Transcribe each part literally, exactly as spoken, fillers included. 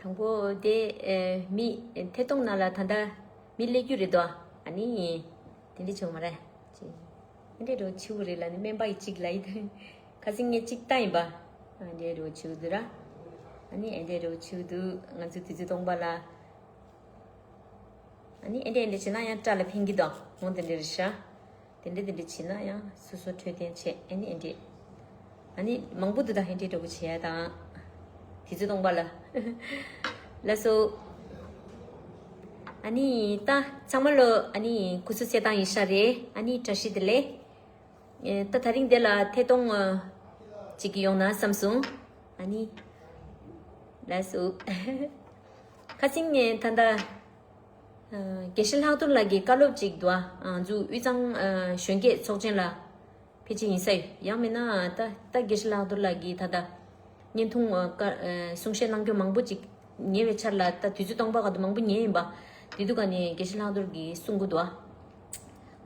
དང་པོ་དེ་ཨེ་མི་ཐད་གཏོང་ནང་ལ་ད་ལྟ་མི་སླེབས་རྒྱུ་རེད་དོ། ཨ་ནི་དེ་འདྲ་བྱུང་མ་རེད། ཅི་ཨེ་འདྲ་འགྲོ་ཆུ་བོ་རེད་ལ་ནི་སྨན་པ་ཡི་གཅིག་ལ་ཡི་དོན་ཁ་སང་ངས་གཅིག་ལྟ་ཡིན་པ། ཨ་འདྲ་འགྲོ་ཆུ་བོ་འདུག་ར། ཨ་ནི་ཨེ་འདྲ་འགྲོ་ཆུ་བོ་འདུག་ང་ཚོ་དུས་ཚོད་སྟོང་པ་ལ། ཨ་ནི་ཨེ་འདྲ་ཨེ་འདྲ་བྱས་ན་ཡང་སྐྲ་ལ་ཕན་གྱི་དང་འོང་དེ་འདྲ་རེད་ཤག་དེ་འདྲ་དེ་འདྲ་བྱས་ན་ཡང་སོ་སོ་འཕྲོད་བསྟེན་བྱས་ཨ་ནི་ཨེ་འདྲ། ཨ་ནི་མང་པོ་འདུག་ད་ཨེ་འདྲ་འདྲ་པོ་བྱས་ཡ་དང་། དེ་ཚོ་སྟོང་པ་ལ། ལགས་སོ། ཨ་ནི་ད་ཚང་མ་ལོ་ཨ་ནི་སྐུ་གཟུགས་གསལ་ཐང་ཡིན་ཤག་རེད། ཨ་ནི་བཀྲ་ཤིས་བདེ་ལེགས། ཨེ་ད་ད་རིང་འདི་ལ་ཐད་གཏོང་ཨ་ཅིག་ཡོང་ན་བསམ་སོང་། ཨ་ནི། ལགས་སོ། ཁ་སང་ངས་ད་ལྟ་ཨ་དགེ་བཤེས་ལྷག་རྡོར་ལགས་ཀྱི་བཀའ་སློབ་ཅིག་འདུག་ཨ། ང་ཚོ་དབུས་གཙང་ཨ་གཞོན་སྐྱེས་ཚོགས་ཆེན་ལ་ཕལ་ཆེར་ཡིན་ས་ཡོད། ཡང་མིན་ན་ད་ད་དགེ་བཤེས་ལྷག་རྡོར་ལགས་ཀྱིས་ད་ལྟ་བརྙན་ཐུང་ཨ་བཀའ་ཨ་གསུང་བཤད་གནང་རྒྱུ་མང་པོ་ཅིག་ཉེ་བའི་ཆར་ལ་ད་དུས་ཚོད་སྟོང་པ་ག་དུས་མང་པོ་ཉེ་ཡིན་པ། དེ་དུས་ག་ནས་དགེ་བཤེས་ལྷག་རྡོར་གྱིས་གསུང་གི་འདུག་ཨ།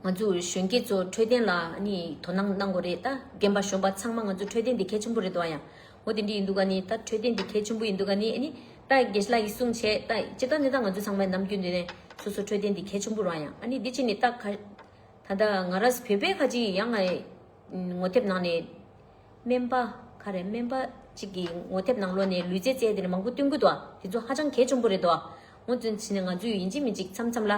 ང་ཚོ་གཞོན་སྐྱེས་ཚོ་འཕྲོད་བསྟེན་ལ་ནི་དོ་སྣང་གནང་དགོས་རེད། ད་རྒན་པ་གཞོན་པ་ཚང་མ་ང་ཚོ་འཕྲོད་བསྟེན་འདི་གལ་ཆེན་པོ་རེད་འདུག་ཨ། ཡང་འོ་དེ་འདྲ་ཡིན་འདུག་ག་ནི་ད་འཕྲོད་བསྟེན་འདི་གལ་ཆེན་པོ་ཡིན་འདུག་ག་ནི་ཨ་ནི་ད་དགེ་བཤེས་ལགས་ཀྱིས་གསུངས་བྱས་ད་སྤྱིར་བཏང་ནི་ད་ང་ཚོ་ཚང་མས་ནམ་རྒྱུན་འདི་ནས་སོ་སོ་འཕྲོད་བསྟེན་འདི་གལ་ཆེན་པོ་རེད་ཨ། ཡང་ཨ་ནི་འདི་ཕྱི་ནས་ད་ག་ད་ད་ང་རང་བོད་པའི་ཁ་ཅིག་ཡང་ངོ་དེབ་ནང་ནས། སྨན་པ། ག་རེ་སྨན་པ་གཅིག་གི་ངོ་དེབ་ནང་ལོགས་ནས་ལུས་རྩལ་རྩེད་དེ་ནས་མང་པོ་སྟོན་གི་འདུག་ཨ། དེ་ཚོ་ཧ་ཅང་གལ་ཆེན་པོ་རེད་འདུག་ཨ། འོ་དེ་ཚོ་ཕྱི་ནས་ང་ཚོས་ཡིན་གཅིག་མིན་གཅིག་མཚམས་མཚམས་ལ་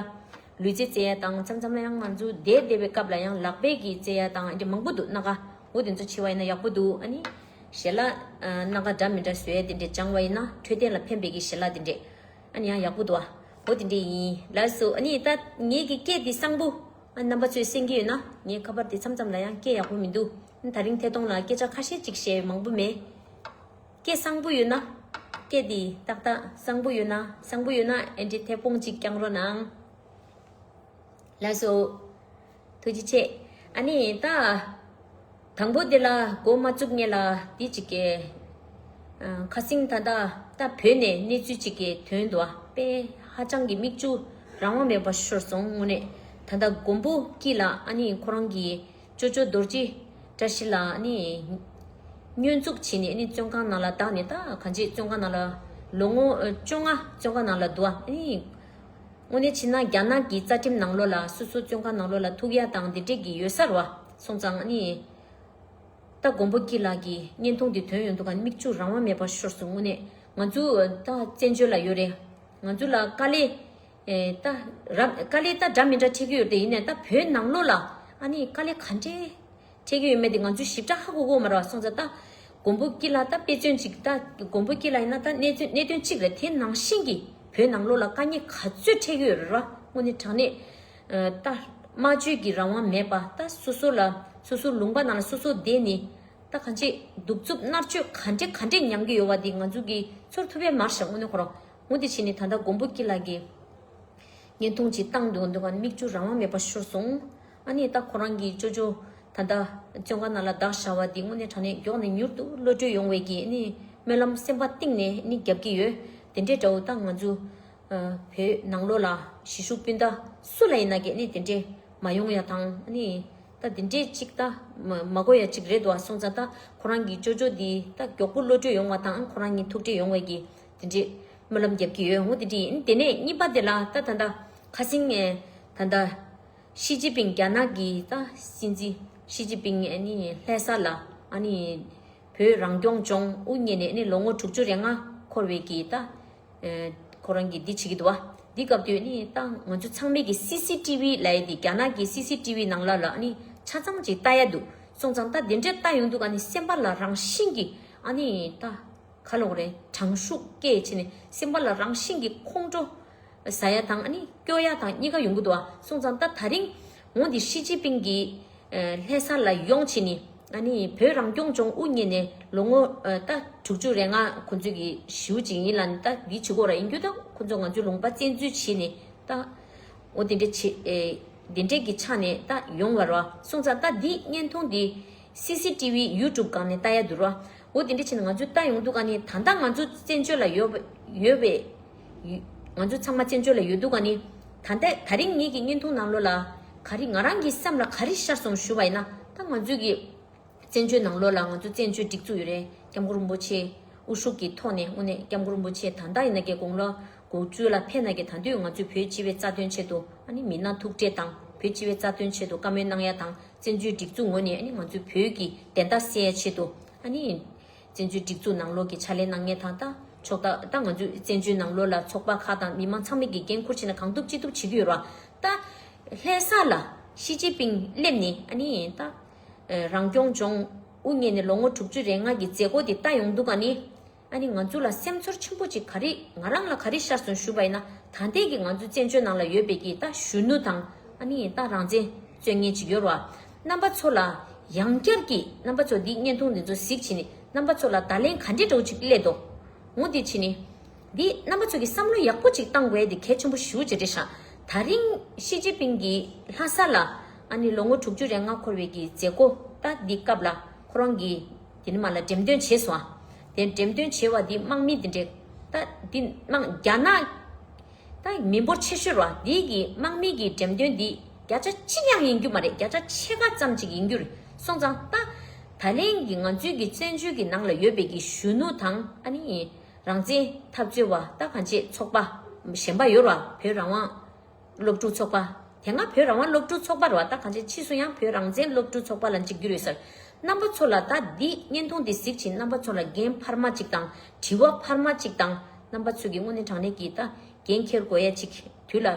ལུས་རྩལ་རྩེད་ཡ་དང་མཚམས་མཚམས་ལ་ཡང་ང་ཚོ་བསྡད་བསྡད་པའི་སྐབས་ལ་ཡང་ལག་པས་ཀྱི་རྩེད་ཡ་དང་ཨ་མང་པོ་འདུག་སྣ་ཁ། འོ་དེ་ཚོ་བྱེད་པ་ཡིན་ན་ཡག་པོ་འདུག་ཨ་ནི་ཞལ་ལག་སྣ་ཁ་འདྲ་མི་འདྲ་བཟོ་ཡ་དེ་འདྲས་སྦྱང་བ་ཡིན་ན་འཕྲོད་བསྟེན་ལ་ཕན་པའི་གི་ཞལ་ལག་དེ་འདྲས་ཨ་ནི་ཡང་ཡག་པོ་འདུག་ཨ། འོ་དེ་འདྲས་ཡིན། ལགས་སོ། ཨ་ནི་ད་ངེད་ཀྱི་སྐད་འདི་གསང་པོ། ཨ་རྣམ་པ་ཚོས་གསན་གྱི་ཡོད་ན་ངའི་ཁ་པར་དེ་མཚམས་མཚམས་ལ་ཡང་སྐད་ཡག་པོ་མི་འདུག་ད་རིང་ཐད་གཏོང་ལ་སྐད་ཆ་ཁ་ཤས་ཅིག་བཤད་མང་པོ་མེད། སྐད་གསང་པོ་ཡོད་ན། སྐད་འདི་ཏག་ཏག་གསང་པོ་ཡོད་ན་གསང་པོ་ཡོད་ན་ཨེ་འདྲི་ཐད་གཏོང་ཅིག་བསྐྱང་རོགས་གནང་། ལགས་སོ། ཐུགས་རྗེ་ཆེ། ཨ་ནི་ད། དང་པོ་དེ་ལ་འགོ་མ་བཙུགས་སྔོན་ལ་འདི་གཅིག་གི་ཨ་ཁ་སང་ད་ལྟ་ད་བོད་ནས་གནས་ཚུལ་གཅིག་གི་ཐོན་འདུག་ཨ། དཔེ་ཧ་ཅང་གི་མིག་ཆུ་རང་དབང་མེད་པ་ཤོར་སོང་། དངོས་གནས་ད་ལྟ་མགོན་པོ་སྐྱིད་ལགས་ཨ་ནི་ཁོ་རང་གི་ཅོ་ཅོ་རྡོ་རྗེ་བཀྲ་ཤིས་ལགས་ཨ་ནི་བསྙོན་འཛུགས་བྱས་ནས་ཨ་ནི་བཙོན་ཁང་ནང་ལ་བདག་ནས་ད་གང་ཅི་བཙོན་ཁང་ནང་ལ་ལོ་ངོ་བཅོ་ལྔ་བཙོན་ཁང་ནང་ལ་འདུག་ཨ། ཨ་ནི། དངོས་གནས་བྱས་ན་རྒྱ་ནག་གི་རྩ་ཁྲིམས་ནང་ལོགས་ལ་སོ་སོ་བཙོན་ཁང་ནང་ལོགས་ལ་ཐུག་ཡ་དང་འདི་འདྲས་ཀྱི་ཡོད་ས་རེད་བ། སོང་ཙང་ཨ་ནི། ད་མགོན་པོ་སྐྱིད་ལགས་ཀྱི་བརྙན་ཐུང་འདི་ཐོན་ཡོང་དུས་ག་མིག་ཆུ་རང་དབང་མེད་པ་ཤོར་སོང་། དངོས་གནས་ང་ཚོ་ད་བཙན་བྱོལ་ལ་ཡོད་རེད། ང་ཚོ་ལ་དཀའ་ལས་ཨེ་ད་ར་དཀའ་ལས་ད་འདྲ་མི་འདྲ་འཕྲད་ཀྱི་ཡོད་རེད། ཡིན་ནའི་ད་བོད་ནང་ལོགས་ལ་ཨ་ནི་དཀའ་ལས་ག་འདྲས། འཕྲད་ཀྱི་ཡོད་མེད་དེ་ང་ཚོས་ཞིབ་ཕྲ་ཧ་གོ་གོ་མ་རེད་བ། སོང་ཙང་ད་མགོན་པོ་སྐྱིད་ལགས་ད་དཔེ་མཚོན་ཅིག་ད་མགོན་པོ་སྐྱིད་ལགས་ཡིན་ན་ད་གནད་དོན་གནད་དོན་གཅིག་རེད། དེ་ནང་བཞིན་གྱི་བོད་ནང་ལོགས་ལ་དཀའ་ངལ་ག་ཚོད་འཕྲད་ཀྱི་ཡོད་རེད་བ། དངོས་གནས་དྲང་གནས་ད་སྨྲ་བརྗོད་ཀྱི་རང་དབང་མེད་པ། ད་སོ་སོ་ལ་སོ་སོ་ལུང་པ་ནང་ལ་སོ་སོ་བསྡད་ནས་ད་གང་ཅི་གདུག་རྩུབ་མནར་གཅོད་ག་འདྲས་ག་འདྲས་མྱང་གི་ཡོད་བ་དེ་ང་ཚོ་གིས་ཚོར་ཐུབ་པས་མ་རེད་ཤག་དངོས་གནས་ཁོ་རང་། འོ་དེ་བྱས་ནས་ད་ལྟ་མགོན་པོ་སྐྱིད་ལགས་ཀྱིས་བརྙན་ཐུང་ཅིག་བཏང་འདུག་འདུག་ག་མིག་ཆུ་རང་དབང་མེད་པ་ཤོར་སོང་། ཨ་ནི་ད་ཁོ་རང་གི་ཅོ་ཅོ་ད་ལྟ་བཙོན་ཁང་ནང་ལ་བདག་བཞག་པ་འདི་དངོས་གནས་དྲང་གནས་མགྱོགས་ནས་མྱུར་དུ་གློད་གྲོལ་ཡོང་བའི་གི་ཨ་ནི་སྨོན་ལམ་སེམས་པ་གཏིང་ནས་ཨ་ནི་རྒྱབ་ཀྱི་ཡོད། དེ་འདྲའི་འདྲ་བོ་ད་ང་ཚོ་ཨ་བོད་ནང་ལོགས་ལ་གཞིས་བཞུགས་སྤུན་ཟླ་སུ་ལ་ཡིན་ན་གི་ཨ་ནི་དེ་འདྲའི་མ་ཡོང་ཡ་དང་ཨ་ནི་ད་དེ་འདྲའི་ཅིག་ད་མ་མ་དགོས་ཡ་ཅིག་རེད་འདུག་བ། སོང་ཙང་ད་ཁོ་རང་གི་ཅོ་ཅོ་འདི་ད་མགྱོགས་པོ་གློད་གྲོལ་ཡོང་བ་དང་ཁོ་རང་གཉིས་ཐུག་འཕྲད་ཡོང་བའི་གི་དེ་འདྲའི་སྨོན་ལམ་རྒྱབ་ཀྱི་ཡོད། འོ་དེ་འདྲ་ཡིན། དེ་ནས་གཉིས་པ་དེ་ལ་ད་ད་ད་ཁ་སང་ངས་ད་ད་ཞི་ཅིན་ཕིང་རྒྱ་ནག་གི་ད་སྲིད་འཛིན་ཞི་ཅིན་ཕིང་ཨ་ནི་ལྷ་ས་ལ་ཨ་ནི་བོད་རང་སྐྱོང་ལྗོངས་དབུ་བརྙེས་ནས་ཨ་ནི་ལོ་ངོ་དྲུག་ཅུ་རེ་ལྔ་འཁོར་བའི་གི་ད་ཨེ་ཁོ་རང་གིས་འདི་བྱེད་ཀྱི་འདུག་བ། འདི་སྐབས་དུས་ནི་ད་ང་ཚོ་ཚང་མས་ཀྱི་སི་སི་ཊི་ཝི་ལབ་ཡས་དེ་རྒྱ་ནག་གི་སི་སི་ཊི་ཝི་ནང་ལ་ལ་ཨ་ནི་ཆ་ཚང་ཅིག་ལྟ་ཡ་འདུག་སོང་ཙང་ད་དེ་འདྲ་ལྟ་ཡོང་དུས་ཨ་ནི་སེམས་པ་ལ་རང་བཞིན་གྱི་ཨ་ནི་ད། ཁ་ལོག་རེད། དྲང་ཤུགས་སྐྱེད་བྱས་ནས་སེམས་པ་ལ་རང་བཞིན་གྱིས་ཁོང་ཁྲོ་ཟ་ཡ་དང་ཨ་ནི་སྐྱོ་ཡ་དང་གཉིས་ཀ་ཡོང་གི་འདུག་ཨ། སོང་ཙང་ད་ད་རིང་འོ་འདི་ཞི་ཅིན་ཕིང་གིས་ལྷ་ས་ལ་ཡོང་བྱས་ནས་ཨ་ནི་བོད་རང་སྐྱོང་ལྗོངས་དབུ་བརྙེས་ནས་ལོ་ངོ་ད་དྲུག་ཅུ་རེ་ལྔ་ཁོང་ཚོས་ཀྱི་ཞེ་པོ་ཅིག་ཡིན་ལ་ནི་ད་འདི་བྱེད་དགོས་ར་ཡིན་རྒྱུ་ད་ཁོང་ཚོ་ང་ཚོའི་ལུང་པ་བཙན་འཛུལ་བྱས་ནས་ད་འོ་དེ་འདྲ་བྱེད་དེ་འདྲས་ཀྱི་ཆ་ནས་ད་ཡོང་བ་ར། སོང་ཙང་ད་འདི་བརྙན་ཐུང་འདི་སི་སི་ཊི་ཝི་ཡུ་ཊུབ་སྒང་ནས་ལྟ་ཡ་འདུག་ར། འོ་དེ་འདྲ་བྱས་ནས་ང་ཚོས་ལྟ་ཡོང་དུས་ག་ནི་ད་ལྟ་ང་ཚོ་བཙན་བྱོལ་ལ་ཡོད་པ་ཡོད་པའི་ཡུ་ང་ཚོ་ཚང་མ་བཙན་བྱོལ་ལ་ཡོད་དུས་ག་ནི་ད་ལྟ་ད་རིང་ངེད་ཀྱི་བརྙན་ཐུང་ནང་ལོགས་ལ་ག་རེ་ང་རང་གི་སེམས་ལ་ག་རེ་ཤར་སོང་ཞུ་བ་ཡིན་ན། ད་ང་ཚོའི་གི་བཙན་བྱོལ་ནང་ལོགས་ལ་ང་ཚོ་བཙན་བྱོལ་སྒྲིག་འཛུགས་ཡོད་རེད། སྐྱབས་མགོན་རིན་པོ་ཆེ་ དབུ་བཞུགས་ཀྱི་ཐོག་ནས་དངོས་གནས་སྐྱབས་མགོན་རིན་པོ་ཆེ་ད་ལྟ་ཡིན་ན་གི་དགུང་ལོ་དགུ་བཅུ་ལ་ཕེབས་ན་གི། ད་དུང་ང་ཚོའི་བོད་སྤྱི་བའི་རྩ་དོན་ཆེད་དུ་ཨ་ནི་མི་སྣ་ཐུག་འཕྲད་དང་བོད་སྤྱི་བའི་རྩ་དོན་ཆེད་དུ་བཀའ་མོལ་གནང་ཡ་དང་བཙན་བྱོལ་སྒྲིག་འཛུགས་ངོས་ནས་ཨ་ནི་ང་ཚོའི་བོད་ཀྱི་བདེན་མཐའ་གསལ་ཡ་ཆེད་དུ་ཨ་ནི་བཙན་བྱོལ་སྒྲིག་འཛུགས་ནང་ལོགས་ཀྱི་ཕྱག་ལས་གནང་མཁན་དང་། ད་ཕྱོགས་ད་ད་ང་ཚོའི་བཙན་བྱོལ་ནང་ལོགས་ལ་ཚོགས་པ་ཁག་དང་མི་མང་ཚང་མས་ཀྱི་འགན་འཁུར་བྱས་ནས་གང་ཐུབ་ཅི་ཐུབ་བྱེད་ཀྱི་ཡོད་རེད་བ། ད་ལྷ་ས་ལ་ཞི་ཅིན་ཕིང་སླེབས་ནས་ཨ་ནི་ད་རང་སྐྱོང་ལྗོངས་དབུ་བརྙེས་ནས་ལོ་ངོ་དྲུག་ཅུ་རེ་ལྔ་གི་མཛད་སྒོ་དེ་ལྟ་ཡོང་དུས་ཀ་ནི། ཨ་ནི་ང་ཚོ་ལ་སེམས་ཚོར་ཆེན་པོ་ཅིག་ག་རེ་ང་རང་ལ་ག་རེ་ཤར་སོང་ཞུས་པ་ཡིན་ན། ད་ལྟའི་གི་ང་ཚོ་བཙན་བྱོལ་ནང་ལ་ཡོད་པའི་གི་ད་གཞོན་ནུ་དང་ཨ་ནི་ད་རང་བཙན་རྩོད་མཁན་ཅིག་ཡོད་རེད་བ། རྣམ་པ་ཚོ་ལ་ཡང་བསྐྱར་གྱི་རྣམ་པ་ཚོ་འདི་བརྙན་ཐུང་འདི་ཚོ་གཟིགས་བྱས་ནས་རྣམ་པ་ཚོ་ལ་བརྡ་ལན་ག་འདྲས་འདྲ་བོ་ཅིག་སླེབས་འདུག་འོ་དེ་བྱས་ནས་འདི་རྣམ་པ་ཚོ་གི་བསམ་བློ་ཡག་པོ་ཅིག་བཏང་དགོས་ཡ་དེ་གལ་ཆེན་པོ་ཞེ་པོ་ཅིག་རེད་ཤག་ད་རིང་ཞི་ཅིན་ཕིང་གི་ལྷ་ས་ལ་ཨ་ནི་ལོ་ངོ་དྲུག་ཅུ་རེ་ལྔ་འཁོར་བའི་གི་མཛད་སྒོ་ད་འདི་སྐབས་ལ་ཁོ་རང་གི་དེ་ནི་མ་ལ་འགྲེམས་སྟོན་བྱས་སོང་ཨ། དེ་འགྲེམས་སྟོན་བྱས་པ་འདི་དམག་མི་འདི་འདྲས་ད་འདི་དམག་རྒྱ་ནག་ད་མི་འབོར་ཆེ་ཤོས་ར་འདི་གི་དམག་མི་གི་འགྲེམས་སྟོན་འདི་བརྒྱ་ཆ་གཅིག་ཡང་ཡིན་རྒྱུ་མ་རེད། བརྒྱ་ཆ་ཕྱེད་ཀ་ཙམ་ཅིག་ཡིན་རྒྱུ་རེད། སོང་ཙང་ད་ད་ལན་གི་ང་ཚོའི་གི་བཙན་བྱོལ་གི་ནང་ལ་ཡོད་པའི་གི་གཞོན་ནུ་དང་ཨ་ནི་རང་བཙན་འཐབ་རྩོད་པ་ད་གང་ཅི་ཚོགས་པ་གཞན་པ་ཡོད་ར། བོད་རང་དབང་སློབ་ཕྲུག་ཚོགས་པ། དེ་སྔ་བོད་རང་དབང་སློབ་ཕྲུག་ཚོགས་པ་རེད་བ། ད་གང་ཅི་ཕྱིས་སུ་ཡང་བོད་རང་བཙན་སློབ་ཕྲུག་ཚོགས་པ་ལ་འཇིགས་རྒྱུ་རེད་ཟེར། རྣམ་པ་ཚོ་ལ་ད་འདི་བརྙན་ཐུང་འདི་གཟིགས་ཕྱིན་རྣམ་པ་ཚོ་ལ་འགན་འཕར་མ་གཅིག་དང་དྲི་བ་འཕར་མ་གཅིག་དང་རྣམ་པ་ཚོ་གི་དངོས་གནས་དྲང་གནས་ཀྱི་ད་འགན་འཁྱེར་དགོས་ཡ་གཅིག་དུས་ལ་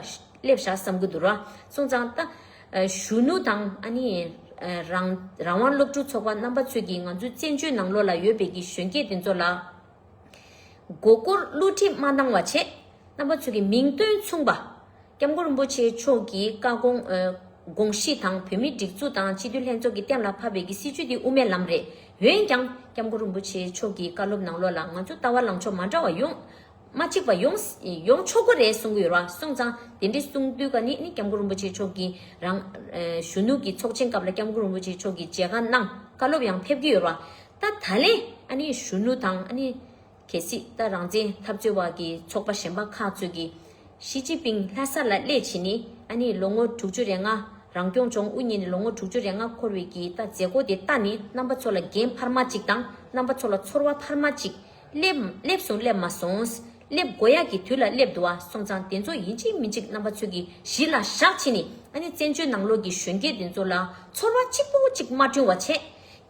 སླེབས་བཞག་བསམ་གི་འདུག་ར། སོང་ཙང་ད་གཞོན་ནུ་དང་ཨ་ནི་རང་རང་དབང་སློབ་ཕྲུག་ཚོགས་པ་རྣམ་པ་ཚོས་ཀྱིས་ང་ཚོའི་བཙན་བྱོལ་ནང་ལོགས་ལ་ཡོད་པའི་གི་གཞོན་སྐྱེས་དེ་ཚོ་ལ་མགོ་སྐོར་བསླུ་བྲིད་མ་གནང་བ་བྱས། རྣམ་པ་ཚོ་གི་མིང་དོན་མཚུངས་པ། སྐྱབས་མགོན་རིན་པོ་ཆེ་མཆོག་གི་བཀའ་དགོངས་ཨ་དགོངས་གཞི་དང་བོད་མིའི་སྒྲིག་འཛུགས་དང་སྤྱི་འཐུས་ལྷན་ཚོགས་ཀྱིས་གཏན་ལ་ཕབ་པའི་གི་སྲིད་བྱུས་དེ་དབུ་མའི་ལམ་རེད། འོན་ཀྱང་སྐྱབས་མགོན་རིན་པོ་ཆེ་མཆོག་གི་བཀའ་སློབ་ནང་ལོགས་ལ་ང་ཚོ་ལྟ་བ་ལངས་ཕྱོགས་མ་འདྲ་བ་ཡོང་། མ་གཅིག་པ་ཡོང་ཡོང་ཆོག་གི་རེད་གསུང་གི་ཡོད་ར། སོང་ཙང་དེ་འདྲའི་གསུང་དུས་ཀ་ནི་ནི་སྐྱབས་མགོན་རིན་པོ་ཆེ་མཆོག་གིས་རང་ཨ་གཞོན་ནུ་གི་ཚོགས་ཆེན་སྐབས་ལ་སྐྱབས་མགོན་རིན་པོ་ཆེ་མཆོག་གིས་མཇལ་ཁ་གནང་། བཀའ་སློབ་ཡང་ཕེབས་ཀྱི་ཡོད་ར། ད་ད་ལན་ཨ་ནི་གཞོན་ནུ་དང་ཨ་ནི་གལ་སྲིད་ད་རང་བཙན་འཐབ་རྩོད་པ་གི་ཚོགས་པ་གཞན་པ་ཁག་ཚོས་ཀྱིས་ཞི་ཅིན་ཕིང་ལྷ་ས་ལ་སླེབས་བྱས་ནི་ཨ་ནི་ལོ་ངོ་དྲུག་ཅུ་རེ་ལྔ་རང་སྐྱོང་ལྗོངས་དབུ་བརྙེས་ནས་ལོ་ངོ་དྲུག་ཅུ་རེ་ལྔ་འཁོར་བའི་གི་ད་མཛད་སྒོ་དེ་ལྟ་ནི་རྣམ་པ་ཚོ་ལ་འགན་འཕར་མ་གཅིག་དང་རྣམ་པ་ཚོ་ལ་ཚོར་བ་འཕར་མ་གཅིག་སླེབས་སླེབས་སོང་སླེབས་མ་སོང་། སླེབས་དགོས་ཡག་གི་དུས་ལ་སླེབས་འདུག་བ། སོང་ཙང་དེ་ཚོ་ཡིན་གཅིག་མིན་གཅིག་རྣམ་པ་ཚོས་ཀྱིས་གཞི་ལ་བཞག་བྱས་ནི་ཨ་ནི་བཙན་བྱོལ་ནང་ལོགས་ཀྱི་གཞོན་སྐྱེས་དེ་ཚོ་ལ་ཚོར་བ་གཅིག་པོ་གཅིག་མ་བསྐྲུན་བ་བྱས། སྐད་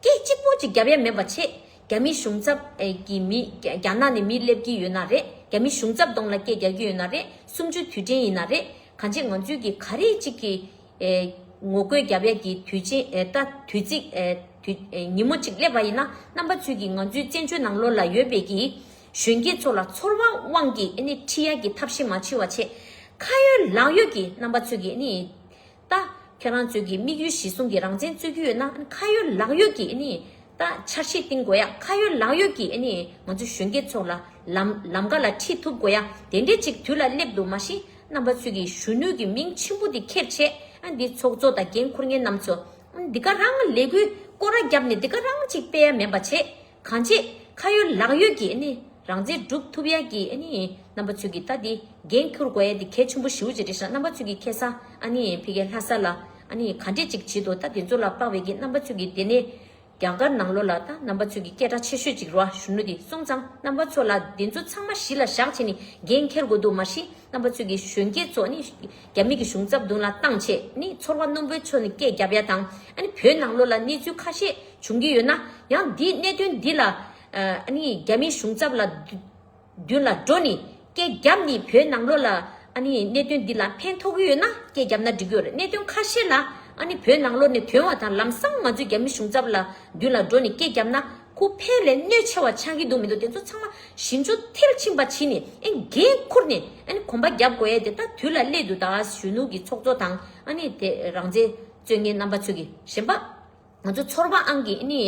གཅིག་པོ་གཅིག་རྒྱབ་ཡ་མེད་པ་བྱས། རྒྱ་མི་གཞུང་ཚབ་ཨེ་གི་མི་རྒྱ་རྒྱ་ནག་ནས་མི་སླེབས་ཀྱི་ཡོད་ན་རེད། རྒྱ་མི་གཞུང་ཚབ་གདོང་ལ་སྐད་རྒྱག་གི་ཡོད་ན་རེད། གསུམ་བཅུའི་དུས་དྲན་ཡིན་ན་རེད། གང་ཅི་ང་ཚོས་ཀྱི་ག་རེ་གཅིག་གི་ཨེ་ངོ་རྒོལ་རྒྱབ་ཡ་གི་དུས་ཆེན་ཨེ་ད་དུས་ཚིགས་ཨེ་དུས་ཨེ་ཉིན་མོ་གཅིག་སླེབས་པ་ཡིན་ན་རྣམ་པ་ཚོས་ཀྱི་ང་ཚོའི་བཙན་བྱོལ་ནང་ལོགས་ལ་ཡོད་པའི་གི་གཞོན་སྐྱེས་ཚོ་ལ་ཚོར་བ་དབང་གིས་ཨེ་ནི་ཁྲིད་ཡ་གི་ཐབས་ཤེས་མ་བྱེད་པ་བྱས། ཁ་ཡོད་ལག་ཡོད་ཀྱི་རྣམ་པ་ཚོས་ཀྱི་ཨེ་ནི། ད་ཁྱེད་རང་ཚོས་ཀྱི་དམིགས་ཡུལ་གཞི་བཟུང་གི་རང་བཙན་རྩོད་ཀྱི་ཡོད་ན་ཁ་ཡོད་ལག་ཡོད་ཀྱི་ཨ་ནི་ད་འཆར་གཞི་བཏིང་དགོས་ཡ། ཁ་ཡོད་ལག་ཡོད་ཀྱི་ཨ་ནི་ང་ཚོ་གཞོན་སྐྱེས་ཚོ་ལ་ལམ་ལམ་ཀ་ལ་ཁྲིད་ཐུབ་དགོས་ཡ། དེ་འདྲས་ཅིག་དུས་ལ་སླེབས་འདུག་མ་གཞི་རྣམ་པ་ཚོས་ཀྱི་གཞོན་ནུ་གི་མིང་ཆེན་པོ་དེ་ཁྱེར་བྱས་ཨ་འདི་ཚོགས་གཙོ་དང་འགན་འཁུར་མཁན་རྣམ་ཚོ་ཨ་འདི་ག་རང་ལས་འགུལ་སྐོར་ར་བརྒྱབ་ནས་འདི་ག་རང་ཅིག་སྤེལ་ཡ་མེད་པ་བྱས། གང་བྱེད། ཁ་ཡོད་ལག་ཡོད་ཀྱིས་ཨ་ནི་རང་བཙན་སྒྲུབ་ཐུབ་ཡ་གི་ཨ་ནི་རྣམ་པ་ཚོས་ཀྱི་ད་འདི་འགན་འཁུར་དགོས་ཡ་འདི་གལ་ཆེན་པོ་ཞེ་པོ་ཅིག་རེད་ཤག་རྣམ་པ་ཚོས་ཀྱི་ཁ་སང་ཨ་ནི་ཕ་གིའི་ལྷ་ས་ལ་ཨ་ནི་ག་འདྲས་ཅིག་བྱེད་དོ། ད་དེ་ཚོ་ལ་དཔག་པའི་གི་རྣམ་པ་ཚོས་ཀྱི་དེ་ནས་རྒྱ་གར་ནང་ལོགས་ལ་ད་རྣམ་པ་ཚོས་ཀྱི་སྐད་གྲགས་ཆེ་ཤོས་ཅིག་རེད་བ། གཞོན་ནུ་འདི་སོང་ཙང་རྣམ་པ་ཚོ་ལ་དེ་ཚོ་ཚང་མ་གཞི་ལ་བཞག་བྱས་ནས་འགན་འཁྱེར་དགོས་འདུག་མ་གཞི་རྣམ་པ་ཚོས་ཀྱི་གཞོན་སྐྱེས་ཚོ་ནི་རྒྱ་མི་གི་གཞུང་ཚབ་མདུན་ལ་བཏང་བྱས་ནི་ཚོར་བ་རྣོན་པོའི་ཐོག་ནས་སྐད་རྒྱབ་ཡ་དང་ཨ་ནི་བོད་ནང་ལོགས་ལ་གནས་ཚུལ་ཁ་ཤས་བྱུང་གི་ཡོད་ན་ཡང་འདིའི་གནད་དོན་འདི་ལ་ཨ་ནི་རྒྱ་མིའི་གཞུང་ཚབ་ལ་མདུན་ལ་འགྲོ་ནི་སྐད་རྒྱབ་ནི་བོད་ནང་ལོགས་ལ་ཨ་ནི་གནད་དོན་འདི་ལ་ཕན་ཐོགས་ཀྱི་ཡོད་ན་སྐད་རྒྱབ་ན་འགྲིག་གི་ཡོད་རེད། གནད་དོན་ཁ་ཤས་ལ་ཨ་ནི་བོད་ནང་ལོགས་ནས་ཐོན་པ་དང་ལམ་སང་ང་ཚོས་རྒྱ་མི་གཞུང་ཚབ་ལ་མདུན་ལ་འགྲོ་ནི་སྐད་རྒྱབ་ན་ཁོ་ཕན་ལས་གནོད་ཆེ་བ་ཆགས་ཀྱི་འདུག་མི་འདུག་དེ་ཚོ་ཚང་མ་ཞིབ་འཇུག་མཐིལ་ཕྱིན་པ་བྱས་ནས་ཨ་ནི་འགན་འཁུར་ནས་ཨ་ནི་གོམ་པ་རྒྱབ་དགོས་ཡ་དེ་ད་དུས་ལ་སླེབས་འདུག་ད་གཞོན་ནུ་གི་ཚོགས་གཙོ་དང་ཨ་ནི་དེ་རང་བཙན་རྩོད་མཁན་རྣམ་པ་ཚོས་ཀྱི་གཞན་པ། ང་ཚོ་ཚོར་བ་ཨང་གིས་ཨ་ནི་